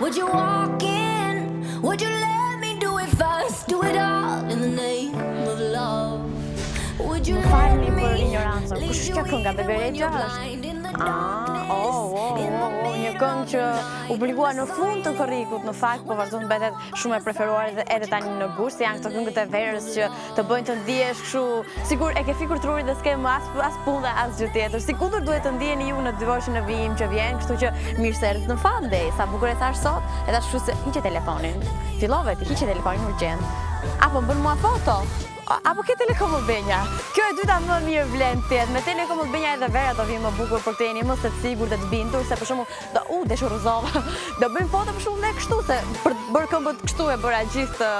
Would you walk in? Would you let me do it first? Do it all in the name of love. Would you let me për injorancën. Kush është kjo kënga Bebe Rexha është? Ah, oh, oh, oh, oh, një këngë që u publikua në fund të korrikut, në fakt, po vazhdon të mbetet shumë e preferuar edhe edhe tani në gusht, se janë këto këngët e verës që të bëjnë të ndihesh kështu, sikur e ke fikur trurin dhe s'ke më as as punë dhe asgjë tjetër. Sikundër duhet të ndiheni ju në dy orëshin në vijim që vjen, kështu që mirë se erdhët në Fun Day. Sa bukur e thashë sot, e thashë kështu se hiqe telefonin. Fillove ti, hiqe telefonin urgjent. Apo më bën mua foto. Apo ke Telekom Albania? Kjo e dyta më mirë vlen të jetë. Me Telekom Albania edhe vera do vijë më bukur për këtë jeni më se të sigurt dhe të bindur se për shembull do u desh u rrëzova. Do bëjmë foto për shembull ne kështu se për të bërë këmbët kështu e bëra gjithë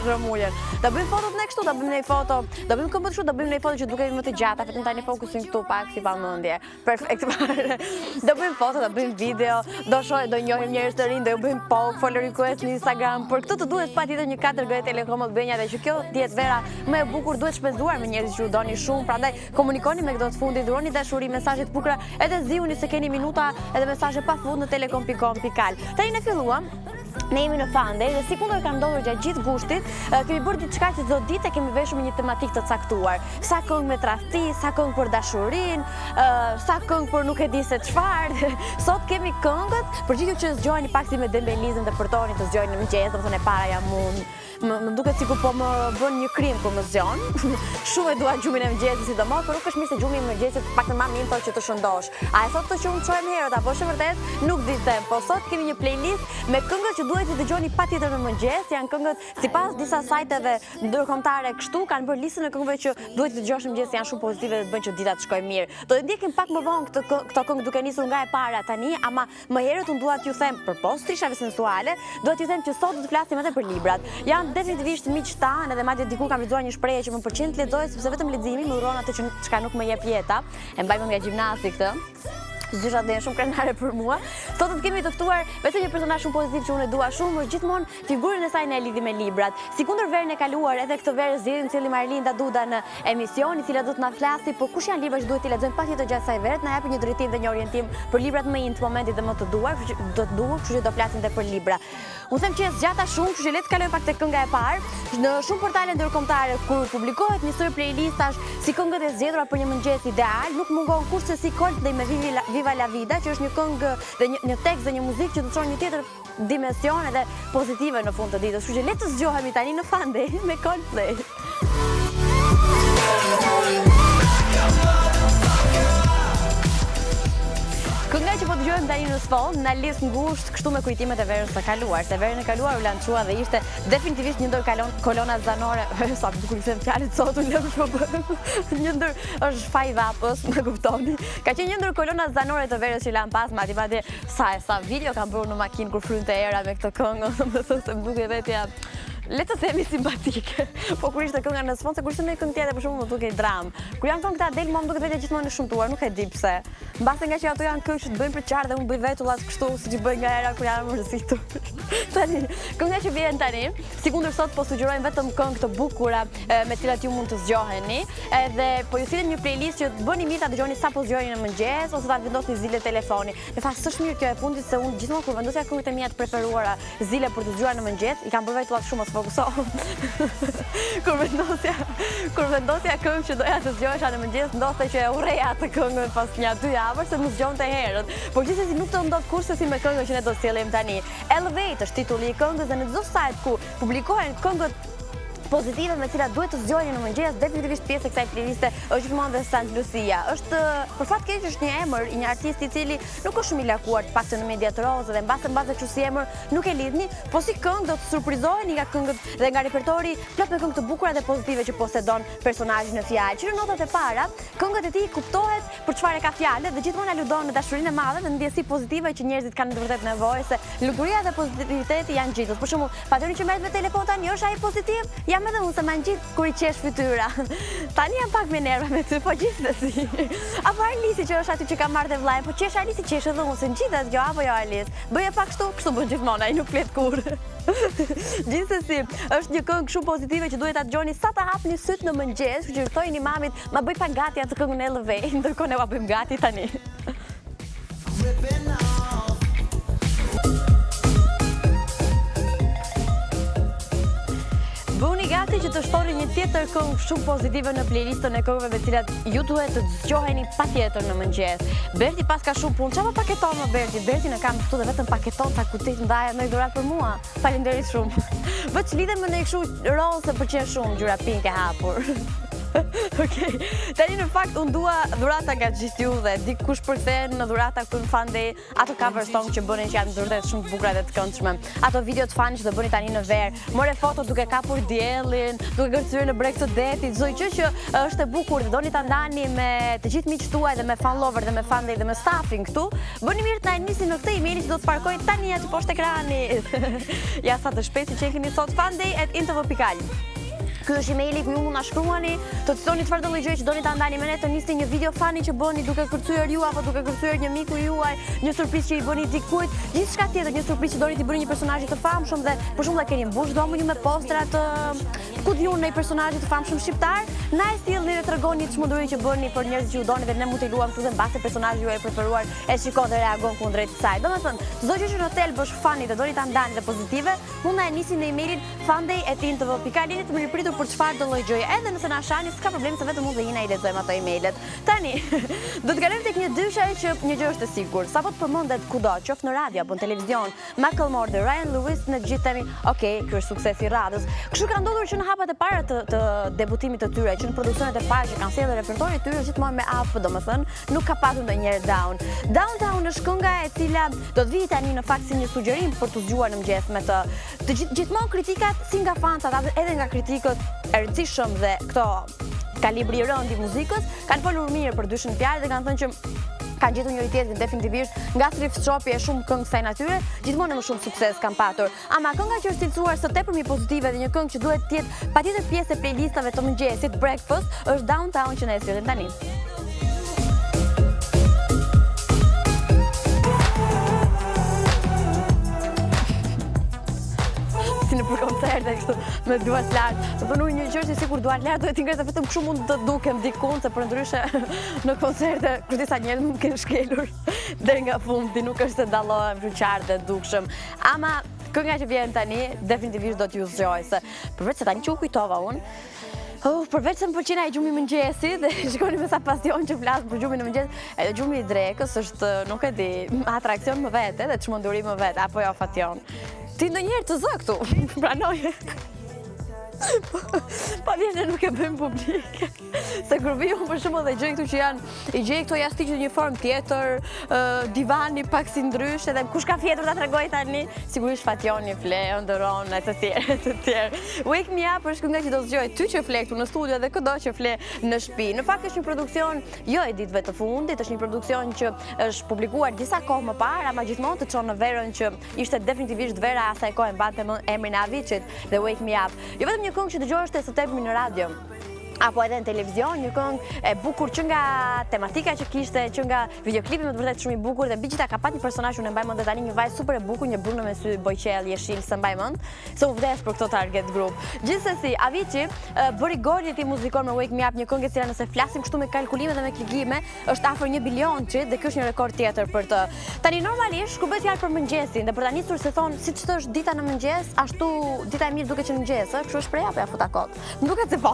rrëmujën. Do bëjmë fotot ne kështu, do bëjmë ne foto, do bëjmë këmbët kështu, do bëjmë ne foto që dukemi më të gjata, vetëm tani fokusin këtu pak si pa mendje. Perfekt fare. Do bëjmë foto, do bëjmë video, do shohim, do njohim njerëz të rinj, do ju bëjmë poke, follow request në Instagram. Për këtë të duhet patjetër një 4G Telekom Albania dhe që kjo të jetë vera më e bukur duhet shpenzuar me njerëz që ju doni shumë. Prandaj komunikoni me këto të fundit, dhuroni dashuri, mesazhe të bukura, edhe zihuni se keni minuta edhe mesazhe pafund në telekom.com.al. Tani ne filluam Ne jemi në Fun Day dhe sikundër ka ndodhur gjatë gjithë gushtit, kemi bërë diçka që çdo ditë e kemi veshur me një tematikë të caktuar. Sa këngë me tradhti, sa këngë për dashurinë, sa këngë për nuk e di se çfarë. Sot kemi këngët për gjithë ju që zgjoheni pak si me dembelizëm dhe përtoheni të zgjoheni në mëngjes, domethënë e para jam unë. Më, më duket sikur po më bën një krim kur më zgjon. Shumë e dua gjumin e mëngjesit sidomos, por nuk është mirë se gjumi i mëngjesit të paktën mami im thotë që të shëndosh. A e thotë këtë që unë çohem herët apo është e vërtetë? Nuk di të them, po sot kemi një playlist me këngët që duhet t'i dëgjoni patjetër në mëngjes, janë këngët sipas disa sajteve ndërkombëtare kështu kanë bërë listën e këngëve që duhet t'i dëgjosh në mëngjes, janë shumë pozitive dhe të bëjnë që dita të shkojë mirë. Do të ndjekim pak më vonë këtë këto këngë duke nisur nga e para tani, ama Më herët unë dua t'ju them, përpos strishave sensuale, dua t'ju them që sot do të flasim edhe për librat. Janë definitivisht miq tanë edhe madje diku kam lexuar një shprehje që më pëlqen të lexoj sepse vetëm leximi më dhuron atë që çka nuk më jep jeta. E mbaj mend nga gjimnazi këtë. Zysha do jenë shumë krenare për mua. Sot do të kemi të ftuar vetëm një personazh shumë pozitiv që unë e dua shumë, është gjithmonë Figurën e saj ne e lidhim me librat. Sikundër verën e kaluar edhe këtë verë zgjedhim të sjellim Arlinda Duda në emision, e cila do të na flasi për kush janë librat që duhet t'i lexojmë patjetër gjatë kësaj vere, të na japi një drejtim dhe një orientim për librat më in të momentit dhe më të duar, kështu që do të duhur, kështu që do flasim dhe për libra. Unë them që e zgjata shumë, kështu që le të kalojmë pak te kënga e parë. Në shumë portale ndërkombëtare kur publikohet një sërë playlistash si këngët e zgjedhura për një mëngjes ideal, nuk mungon kurrsesi Coldplay me Viva la Vida, që është një këngë dhe një, një tekst dhe një muzikë që të çon një tjetër dimension edhe pozitive në fund të ditës. Kështu që le të zgjohemi tani në Fun Day me Coldplay. Kënga që po dëgjojmë tani në sfond na lidh ngushtë kështu me kujtimet e verës së kaluar, se verën e kaluar u lançua dhe ishte definitivisht një ndër kalon, kolona zanore, sa bukur i them fjalët sot unë lëm po bëhem. Një ndër është faj vapës, më kuptoni. Ka qenë një ndër kolona zanore të verës që lamë pas, madje madje Sa e sa video kam bërë në makinë kur frynte era me këtë këngë, domethënë se më dukej vetja le të themi simpatike. Po kur ishte kënga në sfond, se kur ishte një këngë tjetër për shembull më dukej dramë. Kur janë këngë të Adele, mua më duket vetja gjithmonë e shëmtuar, nuk e di pse. Mbase nga që ato janë këngë që të bëjnë përçarë dhe unë bëj vetullat kështu siç i bëj nga era kur jam mërzitur. Tani, kënga që vjen tani, sikundër sot po sugjerojmë vetëm këngë të bukura me të cilat ju mund të zgjoheni, edhe po ju sjellim një playlist që bëni mirë ta dëgjoni sapo zgjoheni në mëngjes ose ta vendosni zile telefoni. Në fakt s'është mirë kjo e fundit se unë gjithmonë kur vendosja këngët e mia të preferuara zile për të zgjuar në mëngjes, i kam bërë vetullat shumë mos fokusohem. kur vendosja kur vendosja këngë që doja të zgjohesha në mëngjes, ndodhte që e urreja atë këngën pas nja dy javësh se më zgjonte herët. Por gjithsesi nuk do ndodh kurrsesi me këngën që ne do të sjellim tani. Elevate është titulli i këngës dhe në çdo sajt ku publikohen këngët. pozitive me të cilat duhet të zgjoheni në mëngjes, definitivisht pjesë e kësaj playliste është gjithmonë dhe Sant Lucia. Është për fat keq është një emër i një artisti i cili nuk është shumë i lakuar, të paktën në mediat rozë dhe mbase mbase kështu si emër nuk e lidhni, po si këngë do të surprizoheni nga këngët dhe nga repertori plot me këngë të bukura dhe pozitive që posedon personazhi në fjalë. Që në notat e para, këngët e tij kuptohet për çfarë e ka fjalën dhe gjithmonë aludon në dashurinë e madhe dhe ndjesi pozitive që njerëzit kanë në të vërtetë nevojë se lumturia dhe pozitiviteti janë ngjitës. Për shembull, Fatjoni që merret me telefon tani është ai pozitiv? Jam edhe unë se ma ngjit kur i qesh fytyra. Tani jam pak me nerva me ty, po gjithsesi. Apo Arlisi që është aty që ka marrë dhe vllain, po qesh Arlisi qesh edhe unë se ngjitet kjo apo jo Arlis. Bëje pak kështu, kështu bën gjithmonë, ai nuk flet kurrë. Gjithsesi, është një këngë shumë pozitive që duhet ta dëgjoni sa të hapni sytë në mëngjes, kështu që thojini mamit, ma bëj pak gati atë këngën Elevate, ndërkohë ne ua bëjmë gati tani. Bëhuni gati që të shtoni një tjetër këngë shumë pozitive në playlistën e këngëve me të cilat ju duhet të zgjoheni patjetër në mëngjes. Berti paska shumë punë. Çfarë po paketon më Berti? Berti në kam këtu dhe vetëm paketon ca kuti të mëdha ndonjë dhuratë për mua. Faleminderit shumë. Veç lidhem me një kështu rozë se pëlqen shumë ngjyra pink e hapur. Okej. Tani në fakt unë dua dhurata nga gjithë ju dhe dikush përkthen në dhurata këtu në Fun Day, ato cover song që bëni që janë vërtet shumë të bukura dhe të këndshme. Ato videot funny që do bëni tani në verë, more foto duke kapur diellin, duke kërcyer në breg të detit, çdo gjë që është e bukur dhe doni ta ndani me të gjithë miqtë tuaj dhe me fun lover dhe me fun day dhe me stafin këtu, bëni mirë të na e nisni në këtë email që do të parkoj tani aty poshtë ekranit. ja sa të shpejtë që keni sot funday@intv.al. Ky është emaili ku ju mund na shkruani, të thoni çfarëdo lloj gjëje që doni ta ndani me ne, të nisni një video funny që bëni duke kërcyer ju apo duke kërcyer një miku juaj, një surprizë që i bëni dikujt, gjithçka tjetër, një surprizë që doni t'i bëni një personazhi të famshëm dhe për shembull e keni mbush dhomën ju me postera të ku di unë një personazhi të famshëm shqiptar, na e sillni dhe tregoni çmendurinë që bëni për njerëzit që ju doni dhe ne mund t'i luajmë këtu dhe mbase personazhi juaj i preferuar e shikon dhe reagon kundrejt kësaj. Domethënë, çdo gjë që në thelb është funny dhe doni ta ndani dhe pozitive, mund na e nisni në emailin funday@intv.al jeni të mirëpritur për çfarëdo lloj gjëje, edhe nëse na shani, s'ka problem se vetëm unë dhe Ina i lexojmë ato emailet. Tani, do të kalojmë tek një dyshe që një gjë është e sigurt, sapo të përmendet kudo, qoftë në radio apo në televizion, Macklemore dhe Ryan Lewis, ne të gjithë themi, ok, ky është suksesi i radhës. Kështu ka ndodhur që në hapat e para të, të debutimit të tyre, që në produksionet e para që kanë sjellë repertori i tyre është gjithmonë me up, domethënë, nuk ka patur ndonjëherë down. Downtown është kënga e cila do të vijë tani në fakt si një sugjerim për t'u zgjuar në mëngjes me të. Të gjithë gjithmonë kritikat si nga fansat edhe nga kritikët e rëndësishëm dhe këto kalibri i rëndë i muzikës kanë folur mirë për dyshen në fjalë dhe kanë thënë që kanë gjetur njëri tjetrin definitivisht nga thrift shopi e shumë këngë kësaj natyre, gjithmonë më shumë sukses kanë patur. Ama kënga që është cilësuar së tepërmi pozitive dhe një këngë që duhet të jetë patjetër pjesë e playlistave të mëngjesit breakfast është Downtown që ne e sjellim tani. Si nëpër koncerte kështu me duart lart. Do të thonë një gjë që sikur duart lart duhet t'i ngresh vetëm kështu mund të dukem dikund se përndryshe në koncerte kur disa njerëz mund të kenë shkelur deri nga fundi, nuk është se dallohem kështu qartë dhe dukshëm. Ama kënga që vjen tani definitivisht do t'ju zgjojë se përveç se tani që u kujtova unë, Oh, përveç se më pëlqen ai gjumi i mëngjesit dhe shikoni me sa pasion që flas për gjumin e mëngjesit, edhe gjumi i drekës është, nuk e di, atraksion më vete dhe çmenduri më vete, apo jo Fatjon. Ti ndonjëherë të zë këtu, pranoj. Pa vjen ne nuk e bëjmë publik. Se kur vi unë për shembull dhe gjej këtu që janë, i gjej këto jastëkë në një formë tjetër, divani pak si ndryshe dhe kush ka fjetur ta tregoj tani, sigurisht Fatjoni fle, ëndërron e të tjerë, e të tjerë. Wake Me Up është kënga që do zgjojë ty që fle këtu në studio dhe këdo që fle në shtëpi. Në fakt është një produksion jo i ditëve të fundit, është një produksion që është publikuar disa kohë më parë, ama gjithmonë të çon në verën që ishte definitivisht vera e asaj kohe mbante mend emrin e Aviciit dhe Wake Me Up. Jo vetëm një këngë që dëgjohej së tepërmi në radio, apo edhe në televizion, një këngë e bukur që nga tematika që kishte, që nga videoklipi me të vërtetë shumë i bukur dhe mbi gjitha ka pat një personazh unë e mbaj mend tani një vajzë super e bukur, një brune me sy bojqell, jeshil, s'e mbaj mend, se unë vdes për këto target group. Gjithsesi, Avicii bëri golin e tij muzikor me Wake Me Up, një këngë e cila nëse flasim kështu me kalkulime dhe me klikime, është afër 1 bilionçit dhe ky është një rekord tjetër për të. Tani normalisht kur bëhet fjalë për mëngjesin dhe për ta nisur se thonë siç të është dita në mëngjes, ashtu dita e mirë duket që në mëngjes, ë, kështu është shprehja apo ja futa kot. Më duket se po.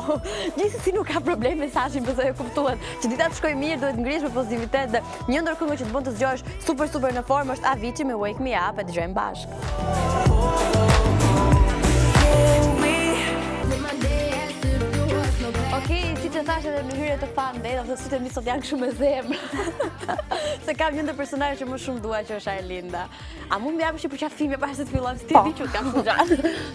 Gjithsesi nuk ka problem mesazhin besoj e kuptuat. Që dita të shkojë mirë duhet ngrihesh me pozitivitet dhe një ndër këngët që të bën të zgjohesh super super në formë është Avicii me Wake Me Up e dëgjojmë bashkë. thashë edhe në hyrje të Fun Day, dhe sytë e mi sot janë kështu me zemër. Se kam një ndër personazhet që më shumë dua që është Arlinda. A mund më japësh një përqafim para se të fillojmë? Ti e di që kam shumë xhan.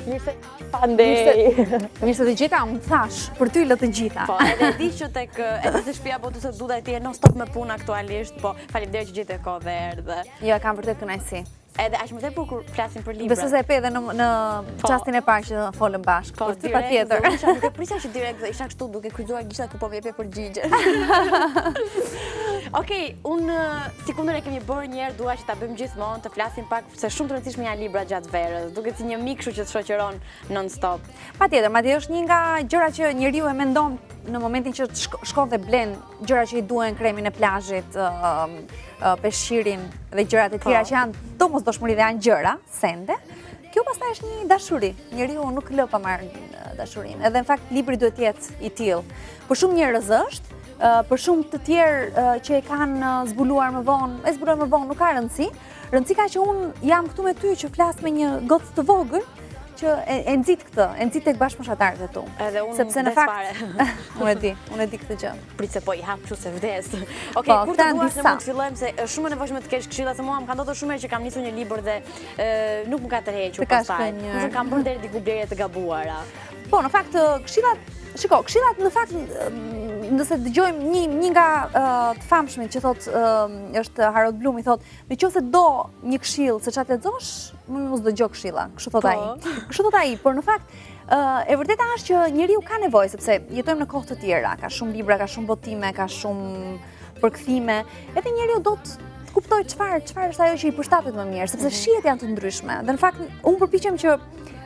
Mirë se Fun Day. Mirë se të gjeta, unë thashë, për ty lë të gjitha. Po, edhe e di që tek edhe te shtëpia botuese Dudaj ti je non stop me punë aktualisht, po faleminderit që gjete kohë dhe erdhe. Jo, e kam vërtet kënaqësi. Edhe aq më tepër kur flasim për libra. Besoj se e pe edhe në në po. çastin e parë që folëm bashkë, po, për ty patjetër. Po, nuk e prisja që direkt isha kështu duke kryqëzuar gishtat ku po më jepje përgjigje. Okej, unë sikundër e kemi bërë një herë dua që ta bëjmë gjithmonë, të flasim pak se shumë të rëndësishme janë librat gjatë verës, duket si një mik kështu që të shoqëron non stop. Patjetër, madje është një nga gjërat që njeriu e mendon në momentin që shkon dhe blen gjëra që i duhen kremin e plazhit, peshqirin dhe gjërat e tjera po. që janë domosdoshmëri dhe janë gjëra, sende, kjo pastaj është një dashuri. Njeriu nuk lë pa marrë dashurinë. Edhe në fakt libri duhet të jetë i tillë. Për shumë njerëz është, për shumë të tjerë që e kanë zbuluar më vonë, e zbuluar më vonë, nuk ka rëndësi. Rëndësi ka që unë jam këtu me ty që flas me një gocë të vogël, që e nxit këtë, e nxit tek bashkëmoshatarët e tu. Edhe unë Sepse në fakt, unë e di, unë e di këtë gjë. Prit se po i hap kështu se vdes. Okej, po, kur të duash ne mund të fillojmë se është shumë e nevojshme të kesh këshilla se mua më ka ndodhur shumë herë që kam nisur një libër dhe nuk më ka tërhequr pastaj. Nuk kam bërë deri diku blerje të gabuara. Po, në fakt këshillat, shiko, këshillat në fakt nëse dëgjojmë një një nga të famshmit që thotë është Harold Bloom i thotë Në qoftë se do një këshillë se ça të lexosh, më mos dëgjo këshilla, kështu thotë ai. Po. Kështu thotë ai, por në fakt e vërteta është që njeriu ka nevojë sepse jetojmë në kohë të tjera, ka shumë libra, ka shumë botime, ka shumë përkthime, edhe njeriu do të kuptojë çfarë çfarë është ajo që i përshtatet më mirë, sepse mhm. shijet janë të ndryshme. Dhe në fakt unë përpiqem që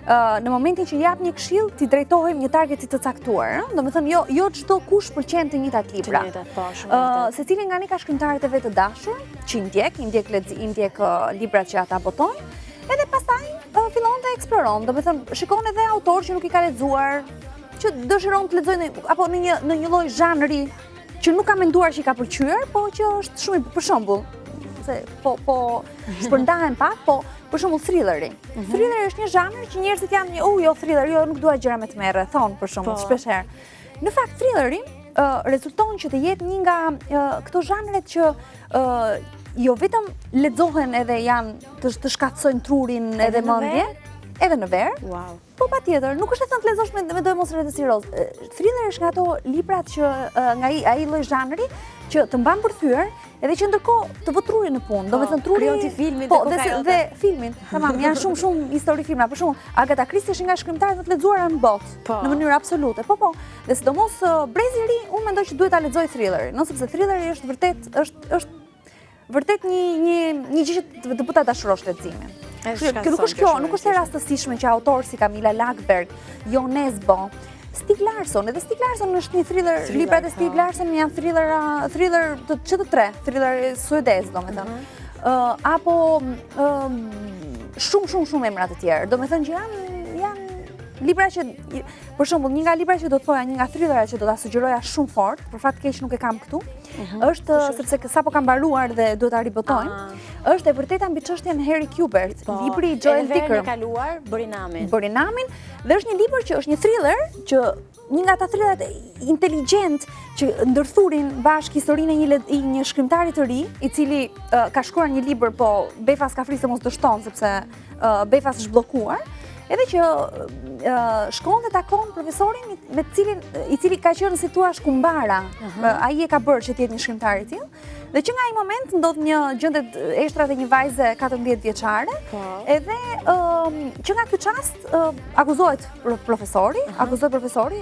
në momentin që jap një këshillë, t'i drejtohem një targeti të caktuar, ëh? Domethënë jo jo çdokush pëlqen të njëjtat libra. Të njëjtat, po, shumë vërtet. Secili nga ne ka shkrimtarët e vet të dashur, që i ndjek, i ndjek lexi, i ndjek librat që ata botojnë, edhe pastaj fillon të eksploron, domethënë shikon edhe autorë që nuk i ka lexuar, që dëshiron të lexojë apo në një në një lloj zhanri që nuk ka menduar që i ka pëlqyer, po që është shumë për shembull, se po po shpërndahem pak, po për shembull thrilleri. Mm -hmm. Thrilleri është një zhanër që njerëzit janë një, oh, jo thriller, jo nuk dua gjëra me tmerre, thonë për shembull, po. shpesh herë. Në fakt thrilleri uh, rezulton që të jetë një nga uh, këto zhanret që uh, jo vetëm lexohen edhe janë të, të shkathtësojnë trurin edhe, edhe mendjen, edhe në verë. Wow. Po patjetër, nuk është e thënë të lexosh me me doemos rreth si rozë. Thriller është nga ato librat që nga ai ai lloj zhanri që të mban përthyer, edhe që ndërkohë të vë trurin në punë. Do po, të thënë truri krijon ti filmin po, dhe, dhe filmin. Tamam, janë shumë shumë histori filma. Për shembull, Agatha Christie është nga shkrimtarët më të lexuara në botë, po. në mënyrë absolute. Po po, dhe sidomos brezi i ri, unë mendoj që duhet ta lexojë thrillerin, no, sepse thrilleri është vërtet është është vërtet një një një gjë që të të bën ta dashurosh leximin. Kjo nuk është kjo, nuk është e rastësishme që autorë si Camilla Läckberg, Jo Nesbo, Stieg Larsson, edhe Stieg Larsson është një thriller, thriller librat e Stieg po. Larsson janë thriller, thriller të që të tre, thriller suedez, domethënë. Mm -hmm. uh, apo uh, shumë shumë shumë emra të tjerë, domethënë që janë janë libra që për shembull, një nga librat që do të thoja, një nga thrillerat që do ta sugjeroja shumë fort, për fat keq nuk e kam këtu, mhm. është sepse sapo ka mbaruar dhe duhet ta ribotojmë. Ah. Është e vërteta mbi çështjen Harry Quebert, po, libri i Joel Dicker. Edhe kaluar, bëri namin. Bëri namin dhe është një libër që është një thriller që një nga ata thrillerat inteligjent që ndërthurin bashkë historinë e një i një shkrimtari të ri, i cili uh, ka shkruar një libër, po befas ka frikë se mos dështon sepse befas është bllokuar, edhe që shkon dhe takon profesorin me të cilin i cili ka qenë si thua kumbara. Ai e ka bërë që të jetë një shkrimtar i tillë. Dhe që nga ai moment ndodh një gjendet eshtrat e një vajze 14 vjeçare. Po. Edhe që nga ky çast akuzohet profesori, akuzohet profesori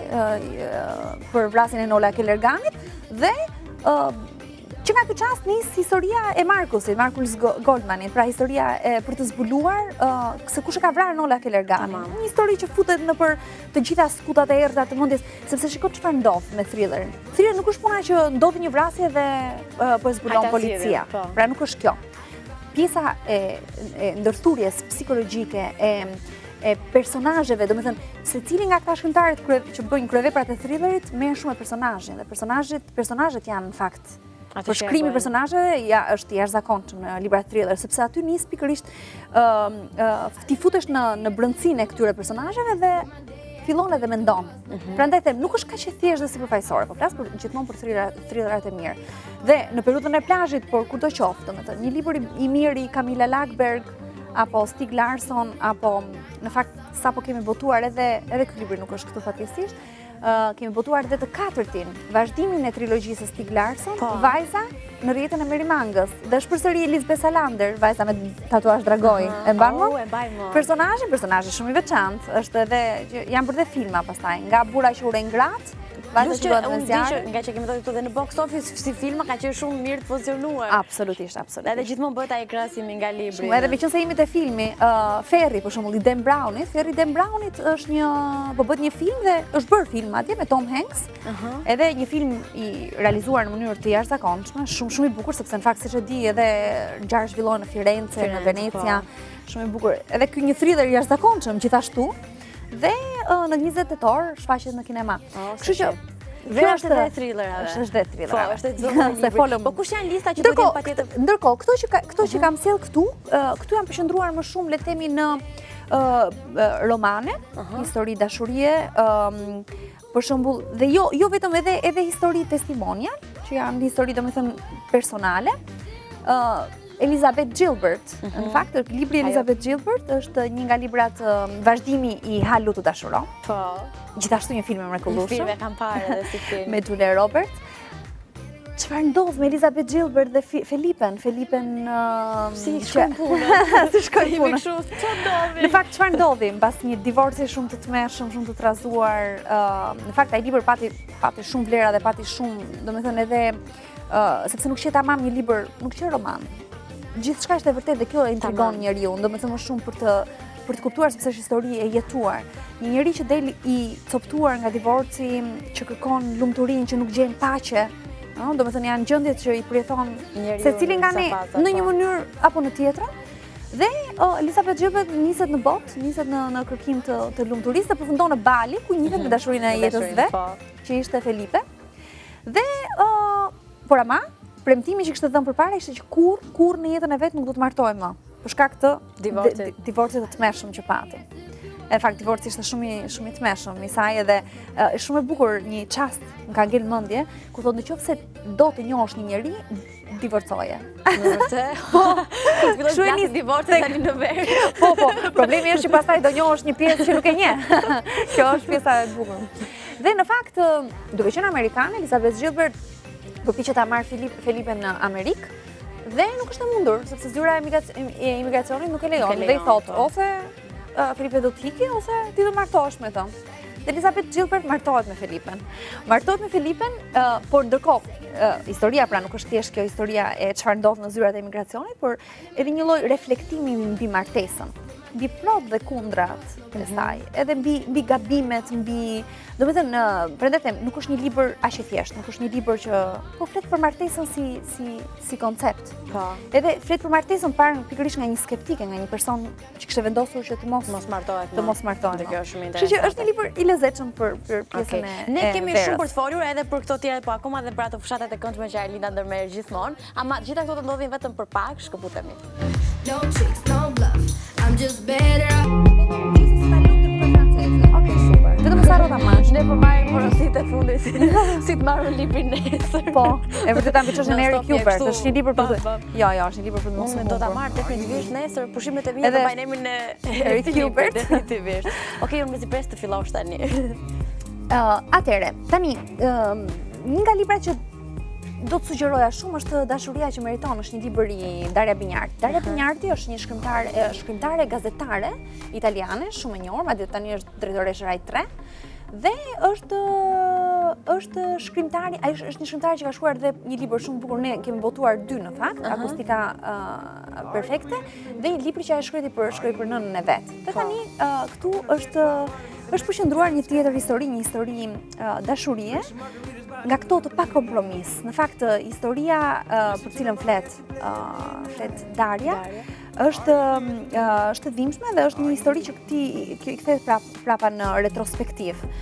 për vrasjen e Nola Kellerganit dhe Që nga ky çast nis historia e Markusit, Markus Goldmanit, pra historia e për të zbuluar uh, se kush e ka vrarë Nola Kellerganin. Një histori që futet nëpër të gjitha skutat e errëta të mendjes, sepse shiko çfarë ndodh me thrillerin. Thriller nuk është puna që ndodhi një vrasje dhe uh, po e zbulon policia. Po. Pra nuk është kjo. Pjesa e, e ndërthurjes psikologjike e e personazheve, domethënë, secili nga këta shkrimtarët krye, që bëjnë kryeveprat e thrillerit, merren shumë me personazhin, dhe personazhet Personazhet janë në fakt përshkrimi i personazheve ja është i jashtëzakonshëm në libra thriller, sepse aty nis pikërisht ë ti futesh në në brendësinë e këtyre personazheve dhe fillon edhe mendon. Mm -hmm. Prandaj them, nuk është kaq e thjeshtë dhe sipërfaqësore, po flas për gjithmonë për thriller, thrillerat e mirë. Dhe në periudhën e plazhit, por kurdo qoftë, domethënë, një libër i mirë i Camilla Läckberg apo Stieg Larsson apo në fakt sapo kemi botuar edhe edhe ky libër nuk është këtu fatkeqësisht, kemi botuar dhe të katërtin, vazhdimin e trilogjisë së Stieg Larsson, po. Vajza në rrjetën e merimangës. Dhe është përsëri Lisbeth Salander, vajza me tatuazh dragoi. E mban mend? Oh, e mbaj mend. Personazhi, personazhi shumë i veçantë, është edhe janë bërë dhe filma pastaj, nga burra që urrejnë gratë, Vajza që luhet me zjarr. Ngaqë kemi thënë këtu dhe në box office si filma ka qenë shumë mirë të pozicionuar. Absolutisht, absolutisht. Edhe gjithmonë bëhet ai krahasimi nga libri. Shumë edhe meqenëse jemi te filmi, Ferri për shembull i Dan Brownit, Ferri i Dan Brownit është një po bëhet një film dhe është bërë film atje me Tom Hanks. Edhe një film i realizuar në mënyrë të jashtëzakonshme, shumë shumë i bukur sepse në fakt siç e di edhe ngjarjet zhvillohen në Firenze, në Venecia, po. shumë i bukur. Edhe ky një thriller i jashtëzakonshëm gjithashtu. Dhe në 20 tetor shfaqet në kinema. Oh, Kështu që Vera është edhe thrillerave. Është edhe thrillerave. Po, është edhe zona Se folëm. Po kush janë lista që duhet të patjetër? Ndërkohë, këto që këto që mhm. kam sjell këtu, këtu jam përqendruar më shumë le të themi në romane, histori dashurie, për shembull, dhe jo jo vetëm edhe edhe histori testimonial, që janë histori domethënë personale. ë Elizabeth Gilbert. Mm -hmm. Në fakt, libri i Elizabeth Gilbert është një nga librat vazhdimi i Ha Lutu Dashuro. Po. Gjithashtu një film i mrekullueshëm. Një film e kam parë edhe si film. Me Julia Roberts. Çfarë ndodh me Elizabeth Gilbert dhe Felipen? Felipen si shkon puna? si shkon puna? Çfarë ndodhi? Në fakt çfarë ndodhi mbas një divorci shumë të tmerrshëm, shumë të trazuar, në fakt ai libër pati pati shumë vlera dhe pati shumë, domethënë edhe sepse nuk qe tamam një libër, nuk qe roman. Gjithçka është e vërtetë dhe kjo e intrigon njeriun, domethënë më shumë për të për të kuptuar sepse është histori e jetuar. Një njeri që del i coptuar nga divorci, që kërkon lumturinë, që nuk gjen paqe, ëh, domethënë janë gjendjet që i përjeton secili nga ne në një po. mënyrë apo në tjetrën. Dhe Elizabeth Gilbert niset në botë, niset në në kërkim të të lumturisë dhe përfundon në Bali, ku njihet me mhm. dashurinë e jetës vet, po. që ishte Felipe. Dhe, por ama, premtimi që kishte dhënë përpara ishte që kurrë, kurrë në jetën e vet nuk do të martohej më, për shkak të divorcit, divorcit të tmerrshëm që pati. Në fakt, divorci ishte shumë i, shumë i tmerrshëm, i saj edhe është shumë e bukur një çast më ka ngel n'mendje, ku thotë në qoftë se do të njohësh një njeri, divorcoje. Në vërtet? Po, kështu e nis divorce tani në verë. Po, po, problemi është që pastaj do njohësh një pjesë që nuk e njeh. Kjo është pjesa e bukur. Dhe në fakt, duke qenë amerikane, Elizabeth Gilbert përpiqet ta marrë Filip, Felipen në Amerikë dhe nuk është e mundur, sepse zyra e imigracionit nuk e lejon. Dhe i thotë, po. ose Felipe do të iki, ose ti do martohesh me të. Dhe Elizabeth Gilbert martohet me Felipen. Martohet me Felipen, por ndërkohë, historia pra nuk është thjesht kjo historia e çfarë ndodh në zyrat e imigracionit, por edhe një lloj reflektimi mbi martesën. mbi prot dhe kundrat e mhm. saj, edhe mbi, mbi gabimet, mbi... Domethënë, prandaj them, nuk është një libër aq i thjeshtë, nuk është një libër që... Po flet për martesën si, si, si koncept. Po. Edhe flet për martesën parë pikërisht nga një skeptike, nga një person që kishte vendosur që të mos... Mos martohet. Të mos martohet. Dhe kjo është shumë interesante. Kështu që është një libër i lezetshëm për, për pjesën e, Ne kemi shumë për të folur edhe për këto tjera, po akoma dhe për ato fushatat e këndshme që Arlinda ndërmerr gjithmonë. Ama gjitha këto të ndodhin vetëm për pak, shkëputemi. No tricks, no bluff, I'm just better Okej, super. Vetëm mos harro ta marrësh. Ne po marrim porositë e fundit si të marrim librin nesër. Po, e vërteta mbi çështjen e Eric Hubert, është një libër për të. Jo, jo, është një libër për të mos. Unë do ta marr definitivisht nesër, pushimet e mia do mbajnë emrin e Eric Hubert definitivisht. Okej, unë mezi pres të fillosh tani. Ë, atëherë, tani, një nga librat që do të sugjeroja shumë është Dashuria që meriton, është një libër i Daria Bignardi. Daria Bignardi është një shkrimtare, shkrimtare gazetare italiane, shumë e njohur, madje tani është drejtoreshë Rai 3. Dhe është është shkrimtari, ai është një shkrimtar që ka shkruar dhe një libër shumë të bukur, ne kemi botuar dy në fakt, uh -huh. Akustika uh, perfekte dhe një libër që ai shkroi për shkroi për nënën e vet. Dhe po. tani uh, këtu është është përqendruar një tjetër histori, një histori uh, dashurie, nga këto të pa kompromis. Në fakt, historia për të cilën flet, flet Daria, është është e dhimbshme dhe është një histori që ti i kthehet prap, prapa në retrospektivë.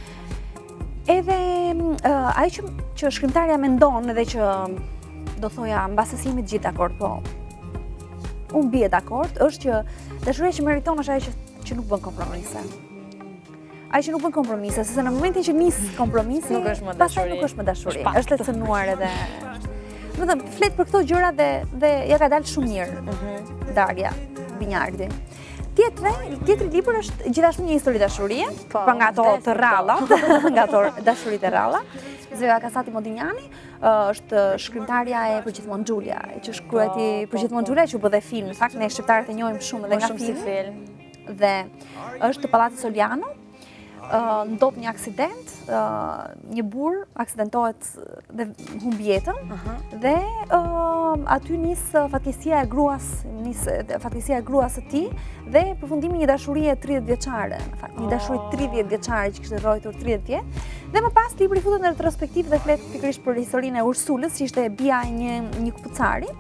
Edhe ajo që që shkrimtarja mendon edhe që do thoja mbase s'jemi të gjithë dakord, po unë bie dakord, është që dashuria që meriton është ajo që që nuk bën kompromise. Ai që nuk bën kompromise, sepse në momentin që nis kompromisi, nuk është më dashuri. Pastaj nuk është më dashuri. Është e cënuar edhe. Domethënë, flet për këto gjëra dhe dhe ia ka dalë shumë mirë. Mm -hmm. Daria Bignardi. Tjetri, tjetri libër është gjithashtu një histori dashurie, po, po nga ato të rralla, nga ato dashuritë e rralla. Sveva Casati Modignani është shkrimtarja e Përgjithmonë Giulia, që shkruajti po, po, Përgjithmonë po. Giulia që u bë dhe film. Në fakt ne shqiptarët e njohim shumë edhe nga filmi. Film. Dhe është Pallati Soliano, ndodh një aksident, një burrë aksidentohet dhe humb jetën, dhe aty nis fatkeqësia e gruas, nis fatkeqësia e gruas së tij, dhe përfundimi i një dashurie 30 vjeçare, në fakt, një dashuri 30 vjeçare që kishte rrojtur 30 vjet, dhe më pas libri futet në retrospektivë dhe flet pikërisht për historinë e Ursulës, që ishte bija e një, një këpucari,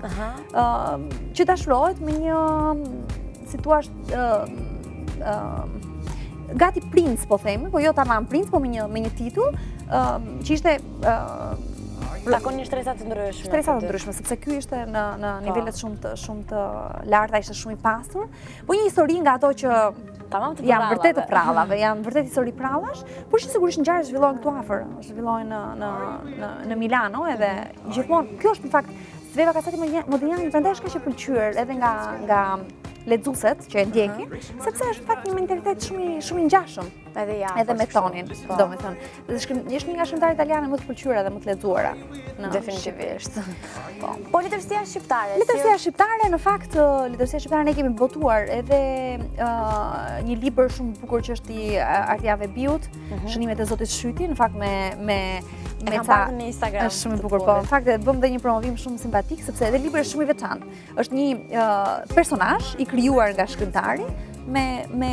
që dashurohet me një si thua, gati princ, po themi, po jo tamam princ, po me një, me një titull, që ishte... Takon një shtresa të ndryshme. Shtresa të ndryshme, sepse ky ishte në, në po. nivelet shumë të, shumë të larta, ishte shumë i pasur. Po një histori nga ato që Tamam të janë vërtet të prallave, janë vërtet histori prallash, por që sigurisht ngjarjet zhvillohen këtu afër, zhvillohen në, në, në, në Milano edhe gjithmonë, kjo është në fakt Sveva Casati Modignani prandaj është kaq e pëlqyer edhe nga nga lexuesit që e ndjekin, sepse është në fakt një mentalitet shumë i shumë i ngjashëm. Edhe ja. Edhe me tonin, po. domethënë. Dhe shkrim, është një nga shkrimtarët italiane më të pëlqyera dhe më të lexuara. Në Definitivisht. Po. Po letërsia shqiptare. Letërsia shqiptare në fakt letërsia shqiptare ne kemi botuar edhe uh, një libër shumë të bukur që është i Artia Vebiut, mm -hmm. Shënimet e Zotit Shyti, në fakt me me Me ca në Instagram. Është shumë i bukur, po. Në fakt e bëmë dhe një promovim shumë simpatik sepse edhe libri është shumë i veçantë. Është një uh, personazh i krijuar nga shkrimtari me me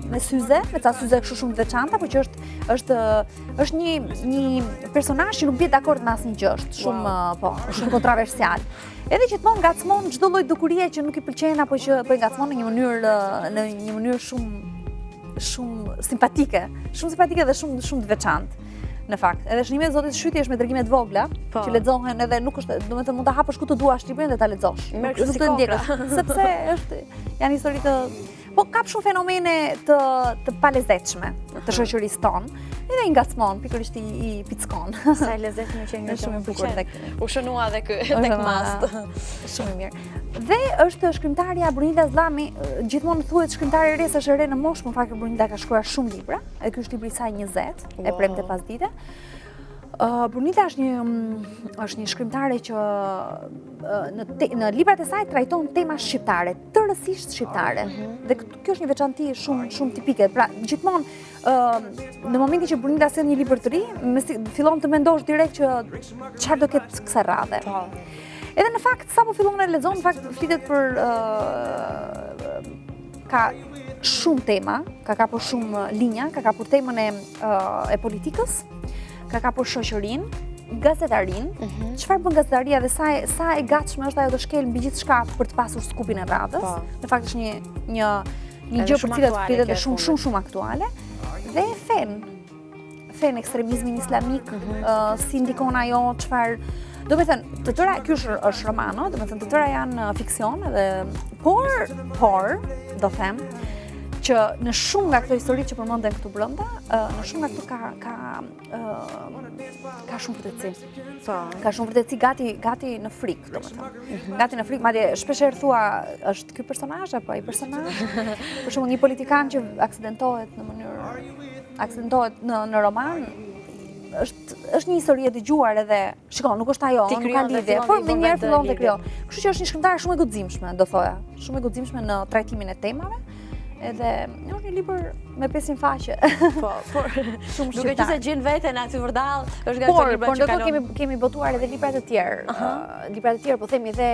me syze, me ca syze kështu shumë të veçanta, por që është është është një një personazh që nuk bie dakord me asnjë gjë, është shumë wow. po, shumë kontroversial. Edhe gjithmonë ngacmon çdo lloj dukurie që nuk i pëlqen apo që po e ngacmon në një mënyrë në një mënyrë shumë shumë simpatike, shumë simpatike dhe shumë shumë të veçantë. Në fakt, edhe shënimet e Zotit Shyti është me tregime të vogla, po. që lexohen edhe nuk është, domethënë mund ta hapësh ku të duash librin dhe ta lexosh. Merr kështu si kokra. Sepse është janë histori të po kap shumë fenomene të të palezetshme të shoqërisë tonë. Edhe i ngacmon, pikërisht i, i pickon. Sa e lezetshme që është shumë i bukur tek. U shënua edhe ky tek must. Shumë i mirë. Dhe është shkrimtarja Brunilda Zllami, gjithmonë thuhet shkrimtare e re, se është e re në moshë, në fakt Brunilda ka shkruar shumë libra, e ky është libri i saj 20, e premte pasdite. Brunilda është një mm, është një shkrimtare që në te, në librat e saj trajton tema shqiptare, tërësisht shqiptare. Mm -hmm. Dhe kjo është një veçanti shumë shumë tipike. Pra, gjithmonë në momentin që Brunilda sjell një libër të ri, fillon të mendosh direkt që çfarë do ketë kësaj radhe. Po. Edhe në fakt sapo fillon e lexon, në fakt flitet për ka shumë tema, ka kapur shumë linja, ka kapur temën e e politikës, ka kapur shoqërinë, gazetarinë, mhm. çfarë bën gazetaria dhe sa e, sa e gatshme është ajo të shkelë mbi gjithçka për të pasur skupin e radhës. Po. Në fakt është një një një gjë për të cilën flitet dhe shumë shumë shumë aktuale dhe fenë fenë ekstremizmin islamik, mm -hmm. si ndikon ajo, çfarë Domethënë, të tëra, kjo është, është roman, domethënë, të tëra janë fiksion edhe, por, por, do them, që në shumë nga këto histori që përmenden këtu brenda, në shumë nga këto ka, ka, ka shumë vërtetësi. Po. Ka shumë vërtetësi gati, gati në frikë, domethënë. Mhm. Gati në frikë, madje shpeshherë thua, është ky personazh apo ai personazh? Për shembull, një politikan që aksidentohet në mënyrë aksidentohet në në roman është është një histori e dëgjuar edhe shiko nuk është ajo nuk ka lidhje por menjëherë fillon të krijon kështu që është një shkrimtare shumë e guximshme do thoja shumë e guximshme në trajtimin e temave edhe është një libër me 500 faqe. Po, por shumë shqiptar. Duke qenë se gjen veten aty vërdall, është nga këto libra që kalon. Por ndërkohë kemi kemi botuar edhe libra të tjerë. Uh -huh. Libra të tjerë, po themi edhe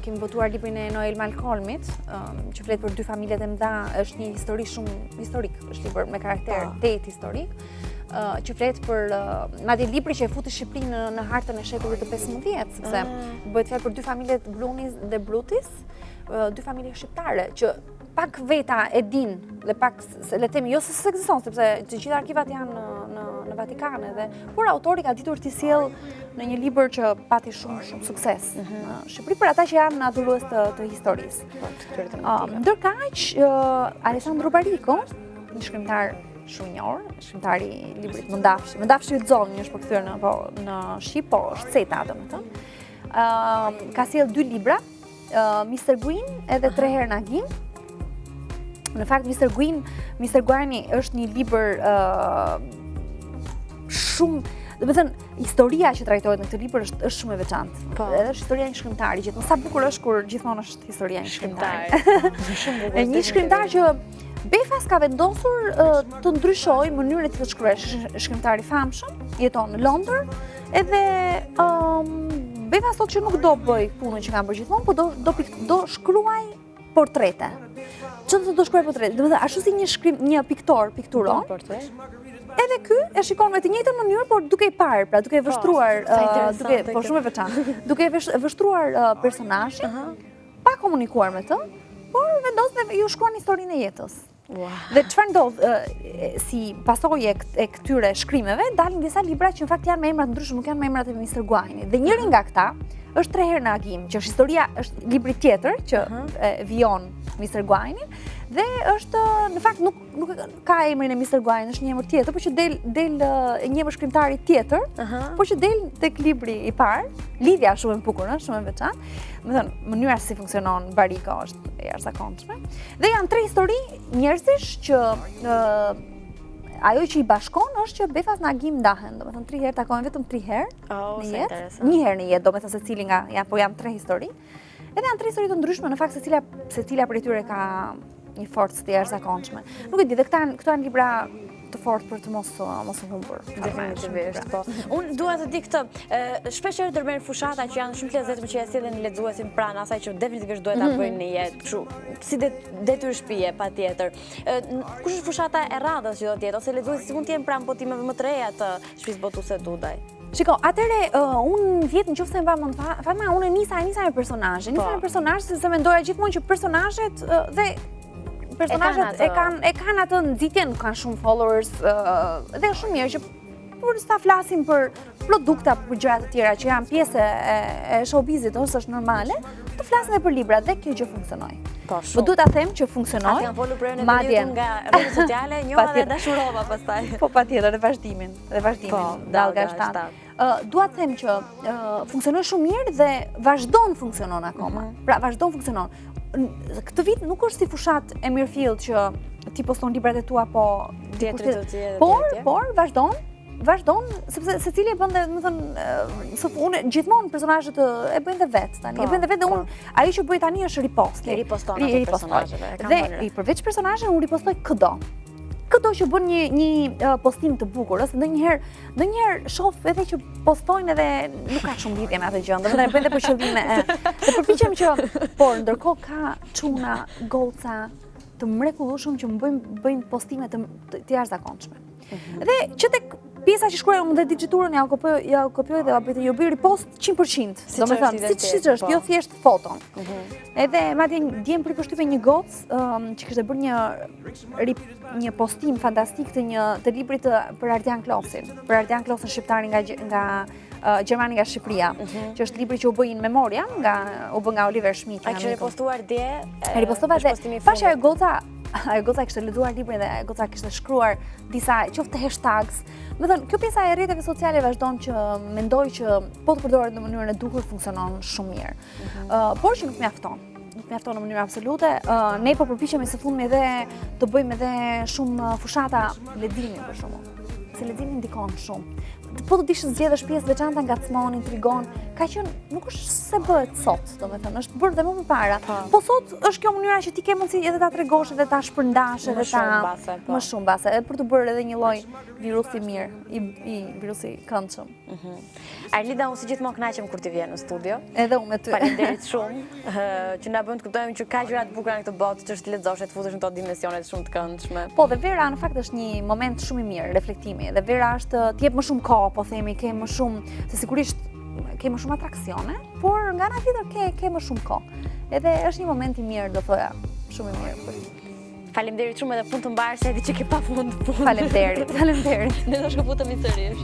kemi botuar librin e Noel Malcolmit, që flet për dy familjet e mëdha, është një histori shumë historik, është libër me karakter po. tejet historik, që flet për madje libri që e futi Shqipërinë në, në hartën e shekullit të 15, sepse ah. bëhet fjalë për dy familjet Brunis dhe Brutis, dy familje shqiptare që pak veta e dinë dhe pak se le të themi jo se s'ekziston sepse të gjitha arkivat janë në në në Vatikan edhe por autori ka ditur t'i sjellë në një libër që pati shumë shumë sukses mm -hmm. në Shqipëri për ata që janë adhurues të të historisë. Po, të këtyre tematikave. Ndërkaq, Alessandro Baricco. një shkrimtar shumë i njohur, shkrimtari i librit Mëndafshi. Mëndafshi yt zonjë është përkthyer në po në shqip, po është Ceta, domethënë. Ëm ka sjellë dy libra, Mr. Guin edhe tre herë në agim. Në fakt Mr. Guin, Mr. Guini është një libër shumë, domethënë, historia që trajtohet në këtë libër është, është shumë e veçantë. Po. Edhe është historia e një shkrimtari, gjithmonë sa bukur është kur gjithmonë është historia e një shkrimtari. Shumë bukur. Një shkrimtar që befas ka vendosur të ndryshojë mënyrën e tij të shkruajë, shkrimtar i famshëm, jeton në Londër, edhe um, befas thotë që nuk do bëj punën që kam bërë gjithmonë, po do do do shkruaj portrete. Ç'do të thotë do shkruaj portrete? Domethënë, ashtu si një shkrim, një piktor pikturon. Edhe ky e shikon me të njëjtën mënyrë, por duke i parë, pra duke e po, vështruar, duke po shumë e veçantë, duke e vështruar personazhin, pa komunikuar me të, por vendos dhe ju shkruan historinë e jetës. Dhe çfarë ndodh si pasojë e këtyre shkrimeve, dalin disa libra që në fakt janë me emra të ndryshëm, nuk janë me emrat e Mr. Guainit. Dhe njëri nga këta është tre herë në agim, që është historia, është libri tjetër që vijon Mr. Guainin dhe është në fakt nuk nuk ka emrin e Mr. Guain, është një emër tjetër, por që del del një emër shkrimtari tjetër, por që del tek libri i parë. Lidhja është shumë e bukur, ëh, shumë e veçantë. Domethënë, mënyra se si funksionon Bariko është e jashtëzakonshme. Dhe janë tre histori njerëzish që ë ajo që i bashkon është që befas në agim ndahen, domethënë tri herë takohen vetëm tri herë oh, në jetë. Një herë në jetë, domethënë secili nga janë po janë tre histori. Edhe janë tre histori të ndryshme, në fakt secila secila prej tyre ka një forcë të jashtëzakonshme. Nuk e di, dhe këta janë këto janë libra të fortë për të mos mos u humbur. Definitivisht, po. Unë dua të di këtë, shpesh herë ndërmerr fushata që janë shumë të lezetshme që e sjellin lexuesin pranë asaj që definitivisht duhet ta mhm. bëjnë në jetë, kështu si detyrë shtëpie patjetër. Kush është fushata e radhës që do të jetë ose lexuesit si mund të jenë pranë botimeve më të reja të shtëpisë botuese Dudaj? Shiko, atëherë unë vjet në qoftë se mban mend, Fatma, unë e nisa, e nisa me personazhe, nisa po. me personazhe sepse mendoja gjithmonë që personazhet dhe personazhet e kanë e kanë atë nxitjen, kanë shumë followers dhe është shumë mirë që për sa flasim për produkte apo për gjëra të tjera që janë pjesë e, e showbizit ose është normale, të flasim edhe për libra dhe kjo gjë funksionoi. Po, shumë. Më duhet ta them që funksionoi. Atë kam folur për në madje nga rrjetet sociale, njoha dhe dashurova pastaj. Po patjetër dhe vazhdimin, dhe vazhdimin. Po, dallga 7. Dua të them që funksionoi shumë mirë dhe vazhdon funksionon akoma. Mhm. Pra vazhdon funksionon. Këtë vit nuk është si fushatë e mirëfilltë që ti poston librat e tua po tjetri të tjerë. Por, por vazhdon vazhdon sepse secili e bën dhe, domethënë, së unë gjithmonë personazhet e bëjnë dhe vetë tani. E po, bëjnë dhe vetë dhe po. unë ajo që bëj tani është riposti. Riposton ato personazheve. Dhe i përveç personazheve unë ripostoj këdo. Këdo që bën një një postim të bukur, ose ndonjëherë, ndonjëherë shoh edhe që postojnë edhe nuk ka shumë lidhje me atë gjë, domethënë e bëjnë edhe për qëllime. Dhe përpiqem që, por ndërkohë ka çuna, goca të mrekullueshëm që më bëjnë bëjnë postime të të jashtëzakonshme. Mhm. Dhe që tek pjesa që shkruaj unë dhe digiturën ja kopjoj, ja kopjoj dhe ja bëj ju bëj repost 100%. Domethënë, siç siç është, jo po. thjesht foton. Mhm. Edhe madje dje më bëri përshtypje një gocë um, që kishte bërë një një postim fantastik të një të librit të për Ardian Klosin, për Ardian Klosin shqiptarin nga nga uh, Gjermani nga Shqipëria, mm -hmm. që është libri që u bë in memoriam nga u bë nga Oliver Schmidt. A kishe ripostuar dje? E ripostova dhe pashë ajo goca ajo goca kishte lexuar librin dhe ajo goca kishte shkruar disa qoftë hashtags. Domethënë, kjo pjesa e rrjeteve sociale vazhdon që mendoj që po të përdoret në mënyrën e duhur funksionon shumë mirë. Mm -hmm. uh, por që nuk mjafton nuk mjafton në mënyrë absolute. Uh, ne po përpiqemi së fundmi edhe të bëjmë edhe shumë fushata leximi për shembull. Se leximi ndikon shumë. Po të dish të zgjedhësh pjesë të veçanta ngacmon, intrigon, ka qenë nuk është se bëhet sot, domethënë, është bërë dhe më përpara. Po. po sot është kjo mënyra që ti ke mundësi edhe ta tregosh edhe ta shpërndash edhe ta më po. shumë mbase, edhe për të bërë edhe një lloj virusi mirë, i, i virusi i këndshëm. Mhm. Arlida, unë si gjithmonë kënaqem kur ti vjen në studio. Edhe unë me ty. Faleminderit shumë që na bën të kuptojmë që ka gjëra të bukura në këtë botë, që është të lexosh e të futesh në këto dimensione shumë të këndshme. Po, dhe vera në fakt është një moment shumë i mirë reflektimi. Dhe vera është të jep më shumë kohë, po themi, ke më shumë, se sigurisht ke më shumë atraksione, por nga ana tjetër ke ke më shumë kohë. Edhe është një moment i mirë, do thoja, shumë i mirë për Faleminderit shumë edhe punë të mbarë se e di që ke pa fund punë. Faleminderit, faleminderit. Ne do shkëputemi sërish.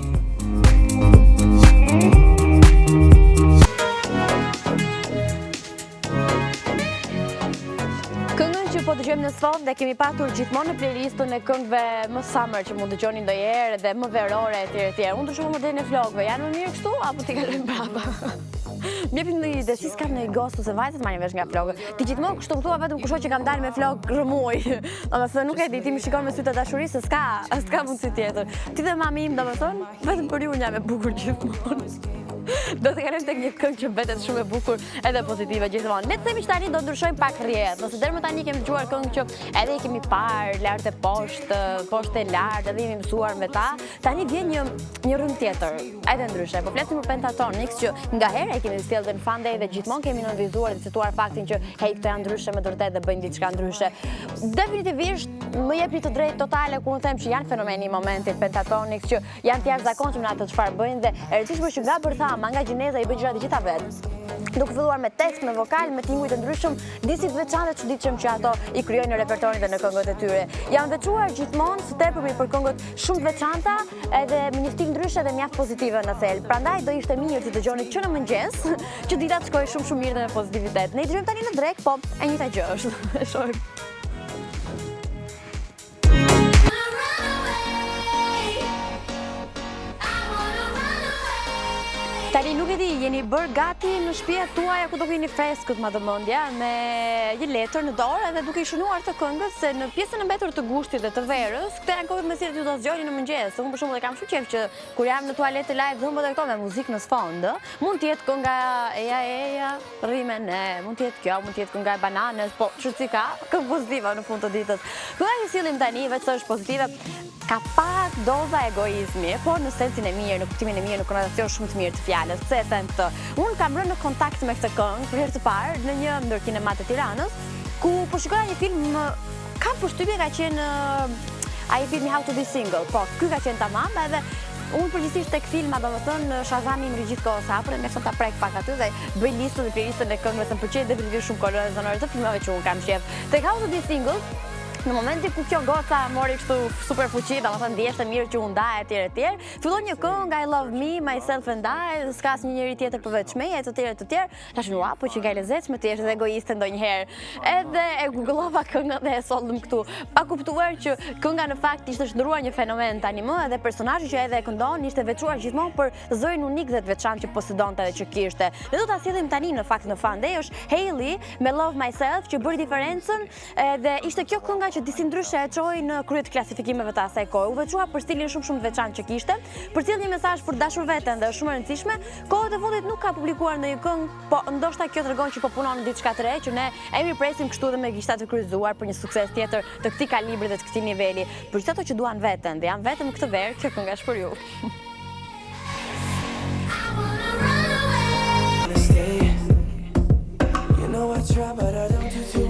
Këngën që po dëgjojmë dëgjojmë në sfond dhe kemi patur gjithmonë në playlistën e këngëve më summer që mund dëgjoni ndonjëherë dhe më verore etj etj. Unë ndryshova modelin e flokëve, janë më mirë kështu apo t'i kalojmë prapa? Më jepni ndonjë ide, si s'kam ndonjë gost ose vajzat marrin vesh nga flokët. Ti gjithmonë kështu më thua vetëm kur shoh që kam dalë me flokë rrëmujë. Domethënë nuk e di, ti më shikon me sytë e dashurisë se s'ka, s'ka mundësi tjetër. Ti dhe mami im domethënë, vetëm për ju jam e bukur gjithmonë. Do të kalojmë tek një këngë që mbetet shumë e bukur edhe pozitive gjithmonë. Le të themi që tani do ndryshojmë pak rrjedh. Nëse deri më tani kemi dëgjuar këngë që edhe i kemi parë lart e poshtë, poshtë e lart, edhe jemi mësuar me ta, tani vjen një një rrymë tjetër, edhe ndryshe. Po flasim për Pentatonix që nga herë e kemi sjellë dhe në Fun Day dhe gjithmonë kemi nënvizuar dhe cituar faktin që hey, këto janë ndryshe me të vërtetë dhe bëjnë diçka ndryshe. Definitivisht më jepni të drejtë totale kur unë them që janë fenomeni i momentit Pentatonix që janë të jashtëzakonshëm në atë çfarë bëjnë dhe e rëndësishme është që nga bërthama, nga gjeneza i bëjnë gjërat të gjitha vetë. Duke filluar me tekst, me vokal, me tinguj të ndryshëm, disi të veçantë të çuditshëm që ato i krijojnë në repertorin dhe në këngët e tyre. Janë veçuar gjithmonë së tepërmi për këngët shumë të veçanta edhe me një stil ndryshe dhe mjaft pozitive në thelb. Prandaj do ishte mirë të dëgjoni që në mëngjes, që dita të shkojë shumë shumë mirë dhe me pozitivitet. Ne i dëgjojmë tani në drekë, po e njëjta gjë është. E shohim. Tani nuk e di, jeni bërë gati në shtëpiat tuaja ku do jeni freskët ma do mendja me një letër në dorë edhe duke i shënuar të këngët se në pjesën e mbetur të gushtit dhe të verës, këto janë këngët me cilat ju do zgjoheni në mëngjes. Unë për shembull e kam shumë qejf që kur jam në tualet të laj dhëmbët dhe këto me muzikë në sfond, mund të jetë kënga eja eja, Rri me ne, mund të jetë kjo, mund të jetë kënga e bananes, po ç'rëndësi ka, këngë pozitive në fund të ditës. Kënga që sjellim tani, veç se është pozitive, ka pak doza egoizmi, por në sensin e mirë, në kuptimin e mirë, në konotacion shumë të mirë të fjalës. Pse e them këtë? Unë kam rënë në kontakt me këtë këngë për herë të parë në një ndër kinemat e Tiranës, ku po shikoja një film, kam përshtypje ka qenë ai filmi How to be single, po, ky ka qenë tamam edhe unë përgjithsisht tek filma, domethënë, Shazami im rri gjithë kohës hapur, e mjafton ta prek pak aty dhe bëj listën dhe playlistën e këngëve se më pëlqejnë definitivisht shumë kolonat zanore të filmave që unë kam qejf. Tek How to be single, në momentin ku kjo goca mori kështu super fuqi, domethënë ndjeshte mirë që u nda etj etj, fillon një këngë I love me, myself and I, s'ka asnjë njeri tjetër përveç meje e të tjerë e të tjerë. Tash ua, po qenka e lezetshme të jesh edhe egoiste ndonjëherë. Edhe e googlova këngën dhe e sollëm këtu. Pa kuptuar që kënga në fakt ishte shndërruar një fenomen tani më edhe personazhi që edhe e këndon ishte veçuar gjithmonë për zërin unik dhe të veçantë që posedonte dhe që kishte. Ne do ta sjellim tani në fakt në Fun Day është Hailey me Love Myself që bëri diferencën edhe ishte kjo kënga që disi ndryshe e çoi në krye të klasifikimeve të asaj kohe. U veçua për stilin shumë shumë të veçantë që kishte, përcjell një mesazh për dashur veten dhe është shumë e rëndësishme. Kohët e fundit nuk ka publikuar ndonjë këngë, po ndoshta kjo tregon që po punon në diçka të re, që ne e mirëpresim kështu dhe me gishta të kryqëzuar për një sukses tjetër të këtij kalibri dhe të këtij niveli. Për gjithë ato që duan veten dhe janë vetëm këtë verë, kjo këngë është për ju.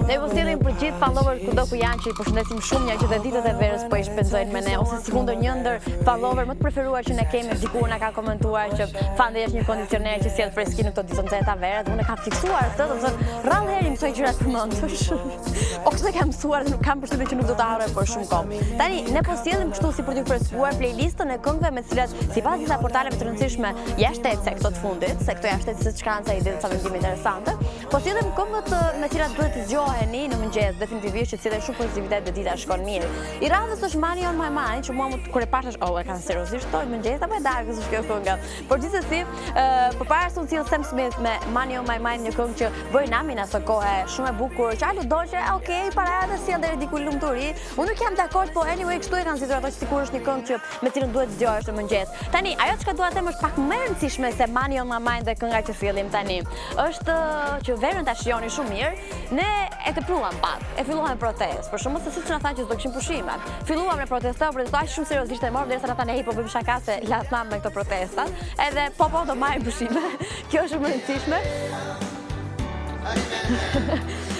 Ne po sjellim për gjithë follower kudo ku janë që i përshëndesim shumë ja që dhe ditët e verës po i shpenzojnë me ne ose sikundër një ndër follower më të preferuar që ne kemi dikur na ka komentuar që Fun Day është një kondicioner që sjell freski në këto ditë të nxehta vere dhe unë e kam fiksuar këtë, domethënë rrallë herë i mësoj gjërat përmendësh. O këtë e kam mësuar dhe nuk kam përshtypjen që nuk do ta harroj për shumë kohë. Tani ne po sjellim kështu si për t'ju freskuar playlistën e këngëve me të cilat sipas disa portaleve të rëndësishme jashtë këto të fundit, se këto jashtë se ç'kanë ca ide ca mendime interesante. Po sjellim këngët me të cilat duhet të zgjoheni në mëngjes, definitivisht që të sjellin shumë pozitivitet dhe dita shkon mirë. I radhës është Money on my mind, që mua më kur e pashë oh, e kanë seriozisht këto mëngjes apo e darkës është kjo kënga. Por gjithsesi, përpara se unë sjell Sam Smith me Money on my mind, një këngë që bëri namin aso kohe, shumë e bukur, që aludon që okay, paraja të sjell deri diku lumturi. Unë nuk jam dakord, po anyway, kështu e kanë zgjidhur ato që sikur është një këngë që me cilën duhet të zgjohesh në mëngjes. Tani, ajo çka dua të them është pak më e rëndësishme se Money on my mind dhe kënga që sjellim tani. Është që verën ta shijoni shumë mirë. Ne e tepruam pak, e filluam me protestë. Për shembull, se siç na thanë që s'do kishim pushime. Filluam me protesto, protesto aq shumë seriozisht e morëm derisa na thanë hey, po bëjmë shaka se latë nam me këto protesta. Edhe po po do marrim pushime. Kjo është shumë e rëndësishme.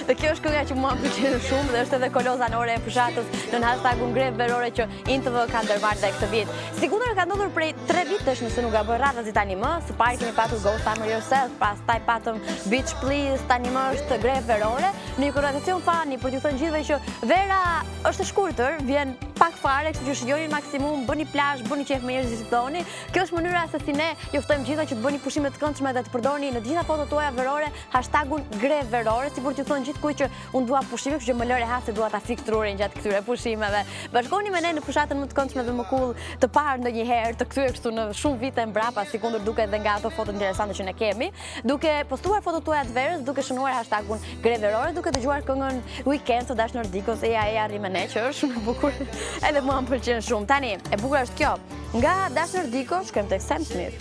Dhe kjo është kënga që mua më pëlqen shumë dhe është edhe kolonë zanore e fushatës nën hashtagun grevë verore që INTV ka ndërmarrë dhe këtë vit. Sikundër ka ndodhur prej 3 vitesh nëse nuk gaboj radhazi tani më, së pari kemi patur Go Summer Yourself, pastaj patëm Beach Please, tani më është grevë verore, në një konotacion funny për t'ju thënë gjithëve që vera është e shkurtër, vjen pak fare, kështu që shijoni në maksimum, bëni plazh, bëni qejf me njerëzit që doni. Kjo është mënyra se si ne ju ftojmë gjitha që të bëni pushime të këndshme dhe të përdorni në të gjitha fotot tuaja verore hashtagun grevë verore, si për t'ju thënë gjithkujt që unë dua pushime, kështu që më lër rehat se dua ta fik trurin gjatë këtyre pushimeve. Bashkohuni me ne në fushatën më të këndshme dhe më cool të parë ndonjëherë, të kthyer kështu në shumë vite mbrapa, sikundër duket dhe nga ato fotot interesante që ne kemi, duke postuar fotot tuaja të verës, duke shënuar hashtagun grevë verore, duke dëgjuar këngën Weekend të Dash Nordikos, eja eja rri me ne që është shumë e bukur. Edhe mua më pëlqen shumë. Tani, e bukur është kjo. Nga Dash Nordiko shkojmë tek Sam Smith.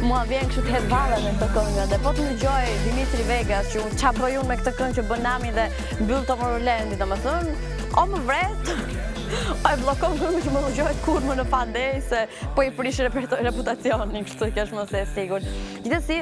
Mua vjen kështu të hedh valle me këtë këngë dhe po të dëgjoj Dimitri Vegas që unë ça bëj unë me këtë këngë që bën namin dhe mbyll Tomorrowland, domethënë, o më vret, o e bllokon këngën që mos dëgjohet kurrë më në Fun Day se po i prish reputacionin, kështu që është më se e sigurt. Gjithsesi,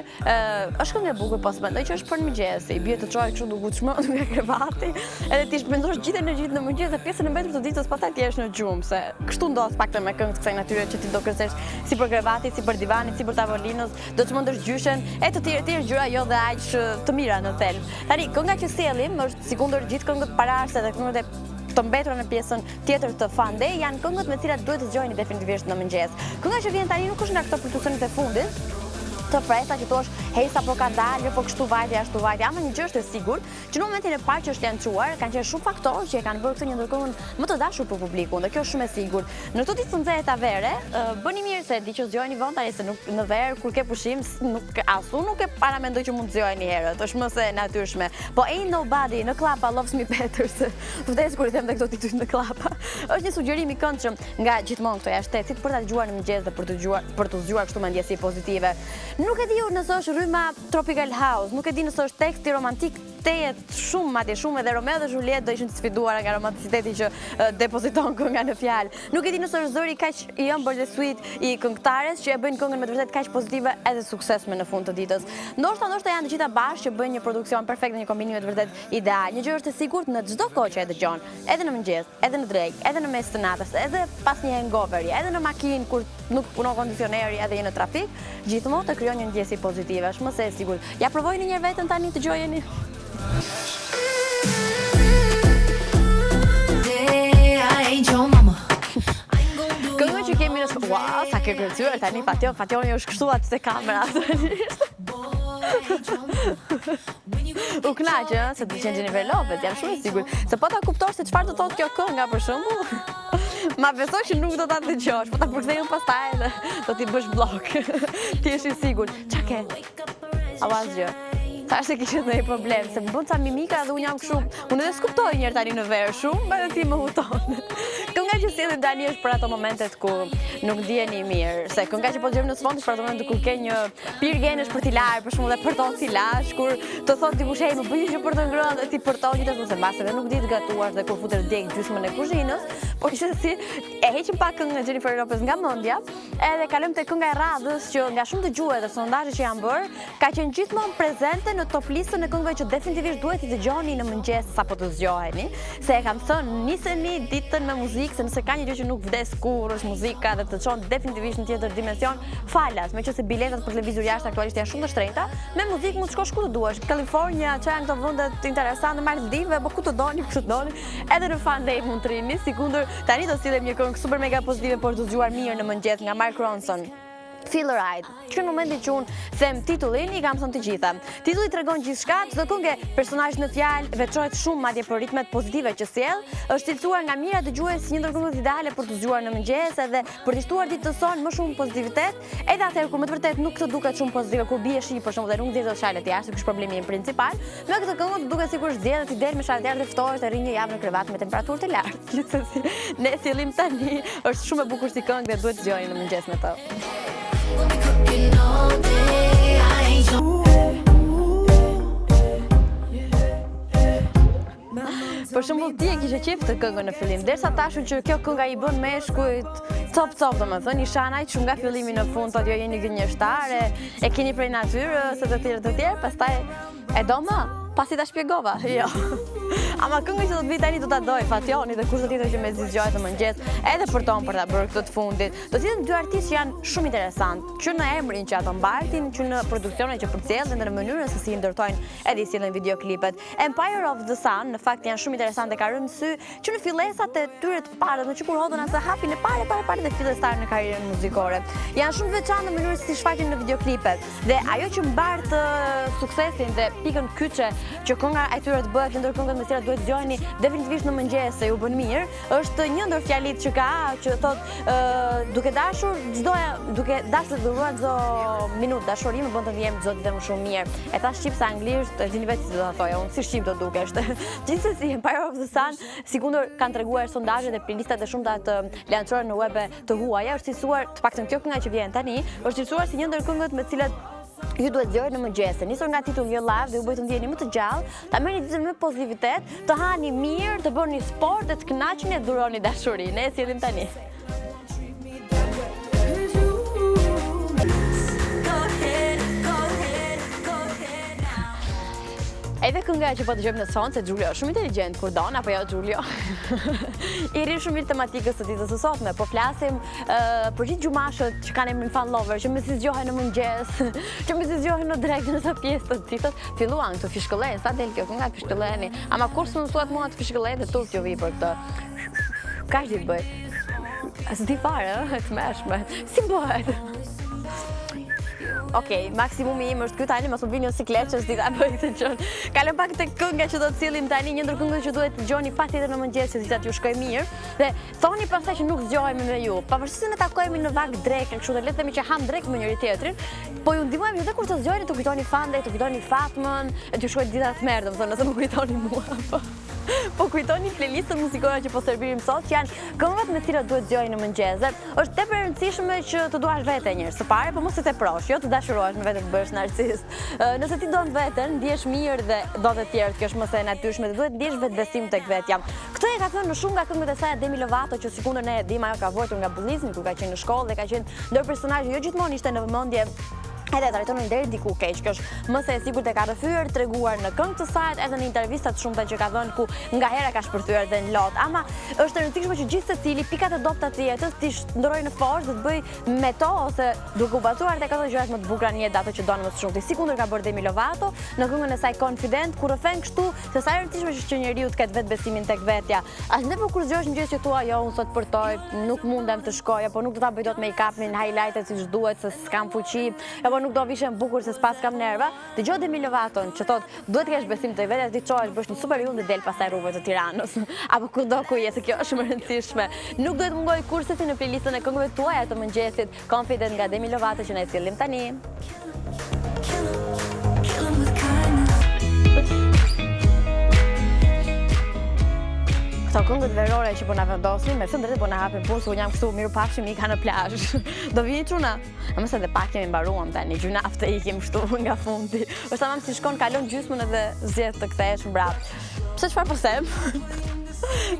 Është këngë e bukur, po s'mendoj që është për në mëngjes. I bie të çohesh kështu duke u çmendur nga krevati, edhe t'i shpenzosh gjithë energjitë në mëngjes dhe pjesën e mbetur të ditës pastaj të jesh në gjumë, se kështu ndodh paktën me këngë të kësaj natyre që ti do kërcesh sipër krevatit, sipër divanit, sipër tavolinës, do çmendësh gjyshen e të tjerë tjerë gjëra jo dhe aq të mira në thelb. Tani kënga që sjellim është sikundër gjithë këngët paraardhëse dhe këngët e të mbetura në pjesën tjetër të Fun Day janë këngët me të cilat duhet të zgjoheni definitivisht në mëngjes. Kënga që vjen tani nuk është nga këto produksionet e fundit, të freskëta që thuash, hej sapo ka dalë, po kështu vajti, ashtu vajti. Ama një gjë është e sigurt, që në momentin e parë që është lançuar, kanë qenë shumë faktorë që e kanë bërë këtë një ndër këngët më të dashur për publikun dhe kjo është shumë e sigurt. Në këto ditë të nxehta vere, bëni mirë se di që zgjoheni vonë tani se nuk në verë kur ke pushim, nuk as unë nuk e paramendoj që mund të zgjoheni herët, është më se e natyrshme. Po Ain't Nobody në klapa Loves Me Better se vdes kur i them dhe këto titujt në klapa. Është një sugjerim i këndshëm nga gjithmonë këto jashtë për ta dëgjuar në mëngjes dhe për të dëgjuar për t'u zgjuar kështu me ndjesi pozitive. Nuk e di unë nëse është rryma Tropical House, nuk e di nëse është teksti romantik tejet shumë, madje shumë edhe Romeo dhe Juliet do ishin të sfiduara nga romanticiteti që depoziton kënga në fjalë. Nuk e di nëse është zëri kaq i ëmbël dhe sweet i këngëtares që e bëjnë këngën me të vërtetë kaq pozitive edhe suksesshme në fund të ditës. Ndoshta ndoshta janë të gjitha bashkë që bëjnë një produksion perfekt dhe një kombinim me të vërtetë ideal. Një gjë është e sigurt në çdo kohë që e dëgjon, edhe në mëngjes, edhe në drekë, edhe në mes të natës, edhe pas një hangoveri, edhe në makinë kur nuk punon kondicioneri edhe je në trafik, gjithmonë të krijon një ndjesi pozitive, është më se e sigurt. Ja provojeni një herë veten tani dëgjojeni. Kënga që kemi në... Ua, sa ke kërcyer tani Fatjon, Fatjoni është kështu aty te kamera. U kënaqe, ëh, se të pëlqen Jennifer Lopez, jam shumë e sigurt. Se po ta kuptosh se çfarë do thotë kjo kënga për shembull, ma beso që nuk do ta dëgjosh, po ta përkthej unë pastaj edhe do t'i bësh bllok. Ti je i sigurt. Ça ke? Au asgjë. Thashë se kishe ndonjë problem, se më bën ca mimika dhe unë jam kështu, unë edhe s'kuptoj njëherë tani në verë shumë, edhe ti më huton. Kënga që sjellim tani është për ato momentet ku nuk ndiheni mirë, se kënga që po dëgjojmë në sfond është për ato momentet kur ke një Pirg enësh për t'i larë, për shembull dhe përton t'i lash, kur të thotë dikush hej, më bëj një gjë për të ngrënë dhe ti përton gjithashtu se mbase dhe nuk di të gatuash dhe kur futesh djeg gjysmën e kuzhinës, por gjithsesi e heqim pak këngën e Jennifer Lopez nga mendja, edhe kalojmë te kënga e radhës që nga shumë dëgjues dhe sondazhe që janë bërë, ka qenë gjithmonë prezente në top listën e këngëve që definitivisht duhet t'i dëgjoni në mëngjes sapo të zgjoheni, se e kam thënë, niseni ditën me muzikë, se nëse ka një gjë që nuk vdes kurrë është muzika dhe të çon definitivisht në tjetër dimension, falas, meqenëse biletat për të lëvizur jashtë aktualisht janë shumë të shtrenjta, me muzikë mund të shkosh ku të duash, Kalifornia, ça janë këto vendet interesante, Maldive, po ku të doni, ku të doni, edhe në Fun Day mund të rrini, sikundër tani do sjellim një këngë super mega pozitive për t'u zgjuar mirë në mëngjes nga Mark Ronson. Feel Alright. Që në momentin që unë them titullin, i kam thënë të gjitha. Titulli tregon gjithçka, çdo këngë e personazhit në fjalë veçohet shumë madje për ritmet pozitive që sjell, është cilësuar nga mijëra dëgjues si një ndër këngët ideale për t'u zgjuar në mëngjes edhe Për t'i shtuar ditës sonë më shumë pozitivitet, edhe atëherë kur me të vërtetë nuk të duket shumë pozitive, kur bie shi për shembull dhe nuk nxjerr dot shalët jashtë, ky është problemi im principal, me këtë këngë të duket sikur është diell dhe ti del me shalët jashtë dhe ftohesh dhe rri një javë në krevat me temperaturë të lartë. Gjithsesi, ne sjellim tani, është shumë e bukur si këngë dhe duhet të zgjoheni në mëngjes me të. Për shembull ti e kishe qejf këtë këngën në fillim, derisa tash që kjo kënga i bën meshkujt cop cop domethënë, i shan aq shumë nga fillimi në fund, thotë jo jeni gënjeshtare, e keni prej natyrës e të tjerë të tjerë, pastaj e do më, pasi ta shpjegova, jo. Ama këngën që do të vijë tani do ta dojë Fatjoni dhe kushdo tjetër që mezi zgjohet në mëngjes, edhe përton për ta bërë këtë të fundit. Do të jenë dy artistë që janë shumë interesant, që në emrin që ato mbartin, që në produksionet që përcjellin dhe në mënyrën se si i ndërtojnë edhe i sjellin videoklipet. Empire of the Sun, në fakt janë shumë interesante, ka rënë në sy që në fillesat e tyre të para, në që kur hodhën atë hapin e parë, parë, parë dhe fillestar në karrierën muzikore. Janë shumë të veçantë në mënyrën se si shfaqen në videoklipet. Dhe ajo që mbart suksesin dhe pikën kyçe që kënga e tyre të bëhet një ndër këngët me të cilat duhet zgjoheni definitivisht në mëngjes se ju bën mirë, është një ndër fjalitë që ka, që thotë duke dashur çdo duke dashur të dhuruar çdo minutë dashuri më bën të ndihem çdo ditë më shumë mirë. E tha shqip se anglisht, e dini vetë si do ta thoja unë, si shqip do dukesh. Gjithsesi Empire of the Sun, sikundër kanë treguar sondazhet dhe playlistat e shumta të lançuara në web të huaja, është cilësuar, të paktën kjo kënga që vjen tani, është cilësuar si një ndër këngët me të cilat ju duhet zgjoheni në mëngjes, nisur nga titulli Your Love dhe ju bëj të ndiheni më të gjallë, ta merrni ditën me pozitivitet, të hani mirë, të bëni sport dhe të kënaqeni e dhuroni dashurinë. Ne e sjellim tani. Edhe kënga që po dëgjojmë në sfond, se Xhulio është shumë inteligjent kur don, apo jo Xhulio? I rri shumë mirë tematikës së ditës së sotme. Po flasim për gjithë gjumashët që kanë emrin fun lover, që mezi zgjohen në mëngjes, që mezi zgjohen në drekë në sa pjesë të ditës, filluan të fishkëllejnë, sa del kjo kënga fishkëllejnë. Ama kur s'më mësuat mua të fishkëllej dhe turp t'ju vijë për këtë. Kaq di të bëj. S'di fare, ë, e tmerrshme. Si bëhet? Okej, maksimumi im është ky tani, mos më vini në siklet që s'di ta bëj këtë gjë. Kalojmë pak te kënga që do të sjellim tani, një ndër këngët që duhet të dëgjoni patjetër në mëngjes që dita t'ju shkojë mirë. Dhe thoni pastaj që nuk zgjohemi me ju. Pavarësisht se ne takohemi në vakt dreke, kështu dhe le të themi që ham drekë me njëri tjetrin, po ju ndihmojmë edhe kur të zgjoheni të kujtoni Fande, të kujtoni Fatmën, e t'ju shkojë dita të mirë, domethënë nëse më kujtoni mua. Po. Po kujtoni playlistën muzikore që po servirim sot, që janë këngët me të cilat duhet zgjoheni në mëngjes. Dhe është tepër e rëndësishme që të duash veten njerëz, së pari, po mos e teprosh, jo të dashurohesh me veten të bëhesh narcist. Nëse ti don veten, ndihesh mirë dhe do të tjerët, kjo është më se e natyrshme dhe duhet të ndjesh vetbesim tek vetja. Këtë e ka thënë në shumë nga këngët e saj Demi Lovato, që sikundër ne e dimë ajo ka vuajtur nga bullizmi kur ka qenë në shkollë dhe ka qenë ndër personazhe jo gjithmonë ishte në vëmendje edhe e trajtonin deri diku keq. Kjo është më se e sigurt e ka rrëfyer, treguar në këngë të saj, edhe në intervista të shumta që ka dhënë ku ngaherë ka shpërthyer dhe në lot. Ama është e rëndësishme që gjithsecili pikat e dobëta të jetës t'i shndërrojë në forcë dhe të bëjë me to ose duke u bazuar tek ato gjërat më të bukura në jetë dhe ato që don më së shumti. Sikundër ka bërë Demi Lovato në këngën e saj Confident, ku rrëfen kështu se sa e rëndësishme është që njeriu të ketë vetëbesimin tek vetja. As ne po kur zgjohesh në mëngjes që thua, jo, unë sot përtoj, nuk mundem të shkoj, apo nuk do ta bëj dot make-upin, highlightet siç duhet, se s'kam fuqi, apo nuk do vishem bukur se s'paskam nerva. Dëgjo Demi Lovaton që thotë, duhet të kesh besim te vetja, ti çohesh, bësh një super yll dhe del pastaj rrugëve të Tiranës, apo kudo ku je, se kjo është shumë e rëndësishme. Nuk duhet të mungojë kurrsesi në playlistën e këngëve tuaja të mëngjesit, Confident nga Demi Lovato që ne e sjellim tani. Këto këngët verore që po na vendosni, me thënë drejtë po na hapin punë, se unë jam kështu mirupafshim ika në plazh. Do vini çuna? Ama se dhe pak kemi mbaruam tani, gjynah të ikim kështu nga fundi. Është tamam si shkon, kalon gjysmën edhe zgjedh të kthehesh mbrapsht. Pse çfarë po them?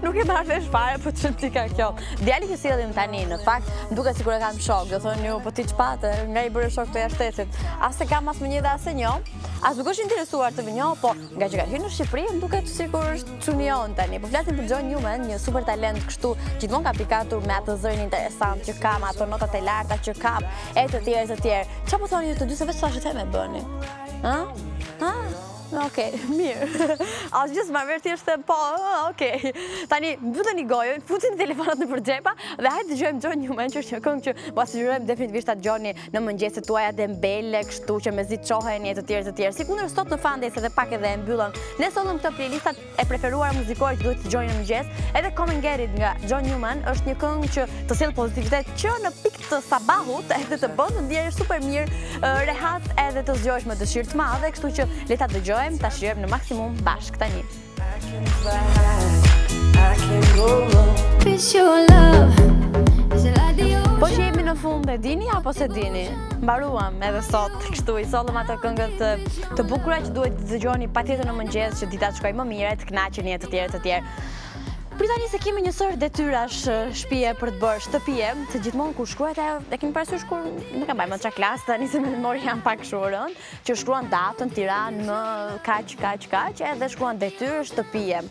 Nuk e marr vesh fare, po ç'rëndësi ka kjo. Djali që sjellim tani, në fakt, më duket sikur e kam shok. Do thonë ju, po ti ç'pate, nga i bëre shok të jashtësit. As e kam as më njeh dhe as e njoh. As nuk është interesuar të më njohë, po nga që ka hyrë në Shqipëri, më duket sikur është çuni jonë tani. Po flasim për John Newman, një super talent kështu, gjithmonë ka pikatur me atë zërin interesant që ka, me ato notat e larta që ka, e të tjerë, e të tjerë. Çfarë po thoni ju të dy se veç thashetheme bëni? Ë? Ë? Okej, mirë. Asgjë s'marr vesh thjesht them po, okej. Tani mbylleni gojën, futini telefonat nëpër xhepa dhe hajde dëgjojmë John Newman, që është një këngë që po sugjerojmë definitivisht ta dëgjoni në mëngjeset tuaja dembele, kështu që mezi çoheni e të tjerë të tjerë. Sikundër sot në Fun Days edhe pak edhe e mbyllëm. Ne sollëm këto playlistat e preferuara muzikore që duhet të dëgjoni në mëngjes. Edhe Come and Get It nga John Newman është një këngë që të sjell pozitivitet që në pikë të sabahut edhe të bën të ndihesh super mirë, rehat edhe të zgjohesh me dëshirë të madhe, kështu që le ta dëgjojmë, ta shijojmë në maksimum bashkë tani. Po që jemi në fund e dini apo s'e dini? Mbaruam edhe sot, kështu i sollëm ato këngët të bukura që duhet të dëgjoni patjetër në mëngjes që dita të shkojë më mirë, të kënaqeni e të tjerë të tjerë. Pritani se kemi një sërë detyrash shpie për të bërë shtëpie, se gjithmonë kur shkruhet ajo, e keni parasysh kur nuk e mbaj mend ça klasë tani se me memorie jam pak kështu rënd, që shkruan datën Tiranë më kaq kaq kaq edhe shkruan detyrë shtëpie.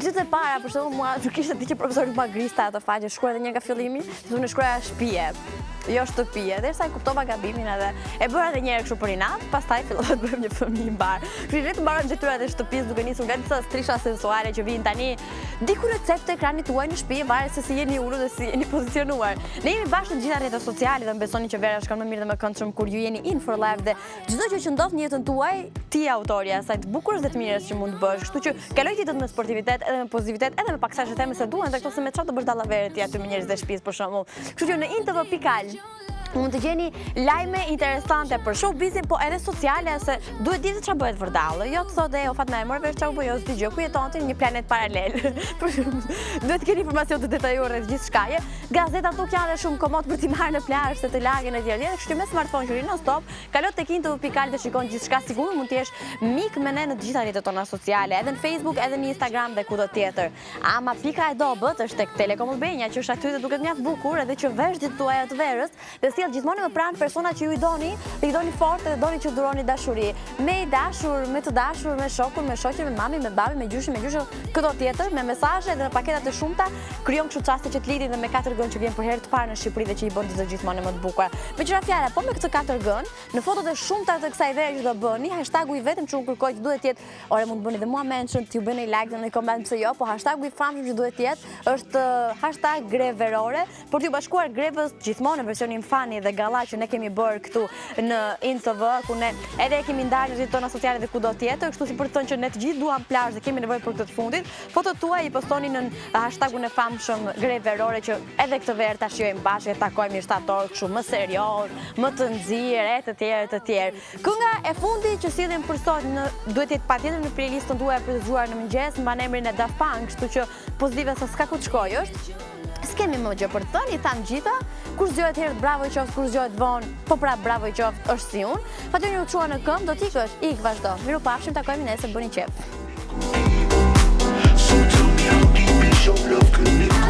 Ditët e para për shembull mua nuk ishte di që profesori ma griste ato faqe, shkruaj edhe një nga fillimi, se unë shkruaja shpie jo shtëpie, derisa e kuptova gabimin edhe e bëra edhe një herë kështu për inat, pastaj fillova të bëhem një fëmijë i mbarë. Kështu që le të mbarojmë detyrat e shtëpisë duke nisur nga disa strisha sensuale që vijnë tani diku në cep të ekranit tuaj në shtëpi, varet se si jeni ulur dhe si jeni pozicionuar. Ne jemi bashkë në të gjitha rrjetet sociale dhe më besoni që vera shkon më mirë dhe më këndshëm kur ju jeni in for life dhe çdo gjë që ndodh në jetën tuaj, ti je autorja e saj të bukurës dhe të mirës që mund të bësh. Kështu që kaloj ditët me sportivitet, edhe me pozitivitet, edhe me pak thashetheme se duhen dhe këto se me çfarë do bësh dallavere ti aty me njerëzit e shtëpisë për shembull. Kështu që në intv.al mund të gjeni lajme interesante për showbizin, po edhe sociale, se duhet ditë çfarë bëhet vërdallë. Jo të thotë e o Fatma e more vesh çfarë u bë, jo s'di gjë, ku jeton ti në një planet paralel. duhet të keni informacion të detajuar rreth gjithçkaje. Gazetat nuk janë dhe shumë komod për t'i marrë në plazh se të lagen e tjerë. Kështu që me smartphone që rri non stop, kalo tek intv.al dhe shikon gjithçka sigur mund të jesh mik me ne në të gjitha rrjetet tona sociale, edhe në Facebook, edhe në Instagram dhe kudo tjetër. Ama pika e dobët është tek Telekom Albania, që është aty dhe duket mjaft bukur, edhe që vesh ditët tuaja të verës dhe sjell gjithmonë më pranë persona që ju i doni, dhe i doni fort dhe doni që dhuroni dashuri. Me i dashur, me të dashur, me shokun, me shoqen, me mamin, me babin, me gjyshin, me gjyshin, këto tjetër, me mesazhe dhe me paketa të shumta, krijon kështu çaste që të lidhin dhe me 4G që vjen për herë të parë në Shqipëri dhe që i bën ditët gjithmonë më të bukura. Me që ra fjala, po me këtë 4G, në fotot e shumta të kësaj vere që do bëni, hashtagu i vetëm që unë kërkoj që duhet të jetë Ore mund të bëni dhe mua mention, t'ju bëni like dhe në koment pse jo, po hashtagu i famshëm që duhet të jetë është hashtag grevë verore, për t'ju bashkuar grevës gjithmonë në versionin funny dhe galla që ne kemi bërë këtu në INTV, ku ne edhe e kemi ndarë në rrjetet tona sociale dhe kudo tjetër, kështu si për të thënë që ne të gjithë duam plazh dhe kemi nevojë për këtë të fundit. Fotot tuaj i postoni nën hashtagun e famshëm grevë verore që edhe këtë verë ta shijojmë bashkë e takojmë në shtator kështu më serioz, më të nxirë e të tjerë të tjerë. Kënga e fundit që sjellim për sot në duhet të jetë patjetër në playlistën tuaj për të dëgjuar në mëngjes, mban emrin e Daft Punk, kështu që pozitive sa s'ka ku të shkojë është. S'kemi më gjë për të thënë, i thamë gjitha. Kush zgjohet herët bravo i qoftë, kush zgjohet vonë, po prap bravo i qoftë, është si unë. Fatjoni u çua në këmbë, do t'ikësh, ik vazhdo. Mirupafshim, takohemi nesër, bëni qejf. So tell me how deep is your love connected?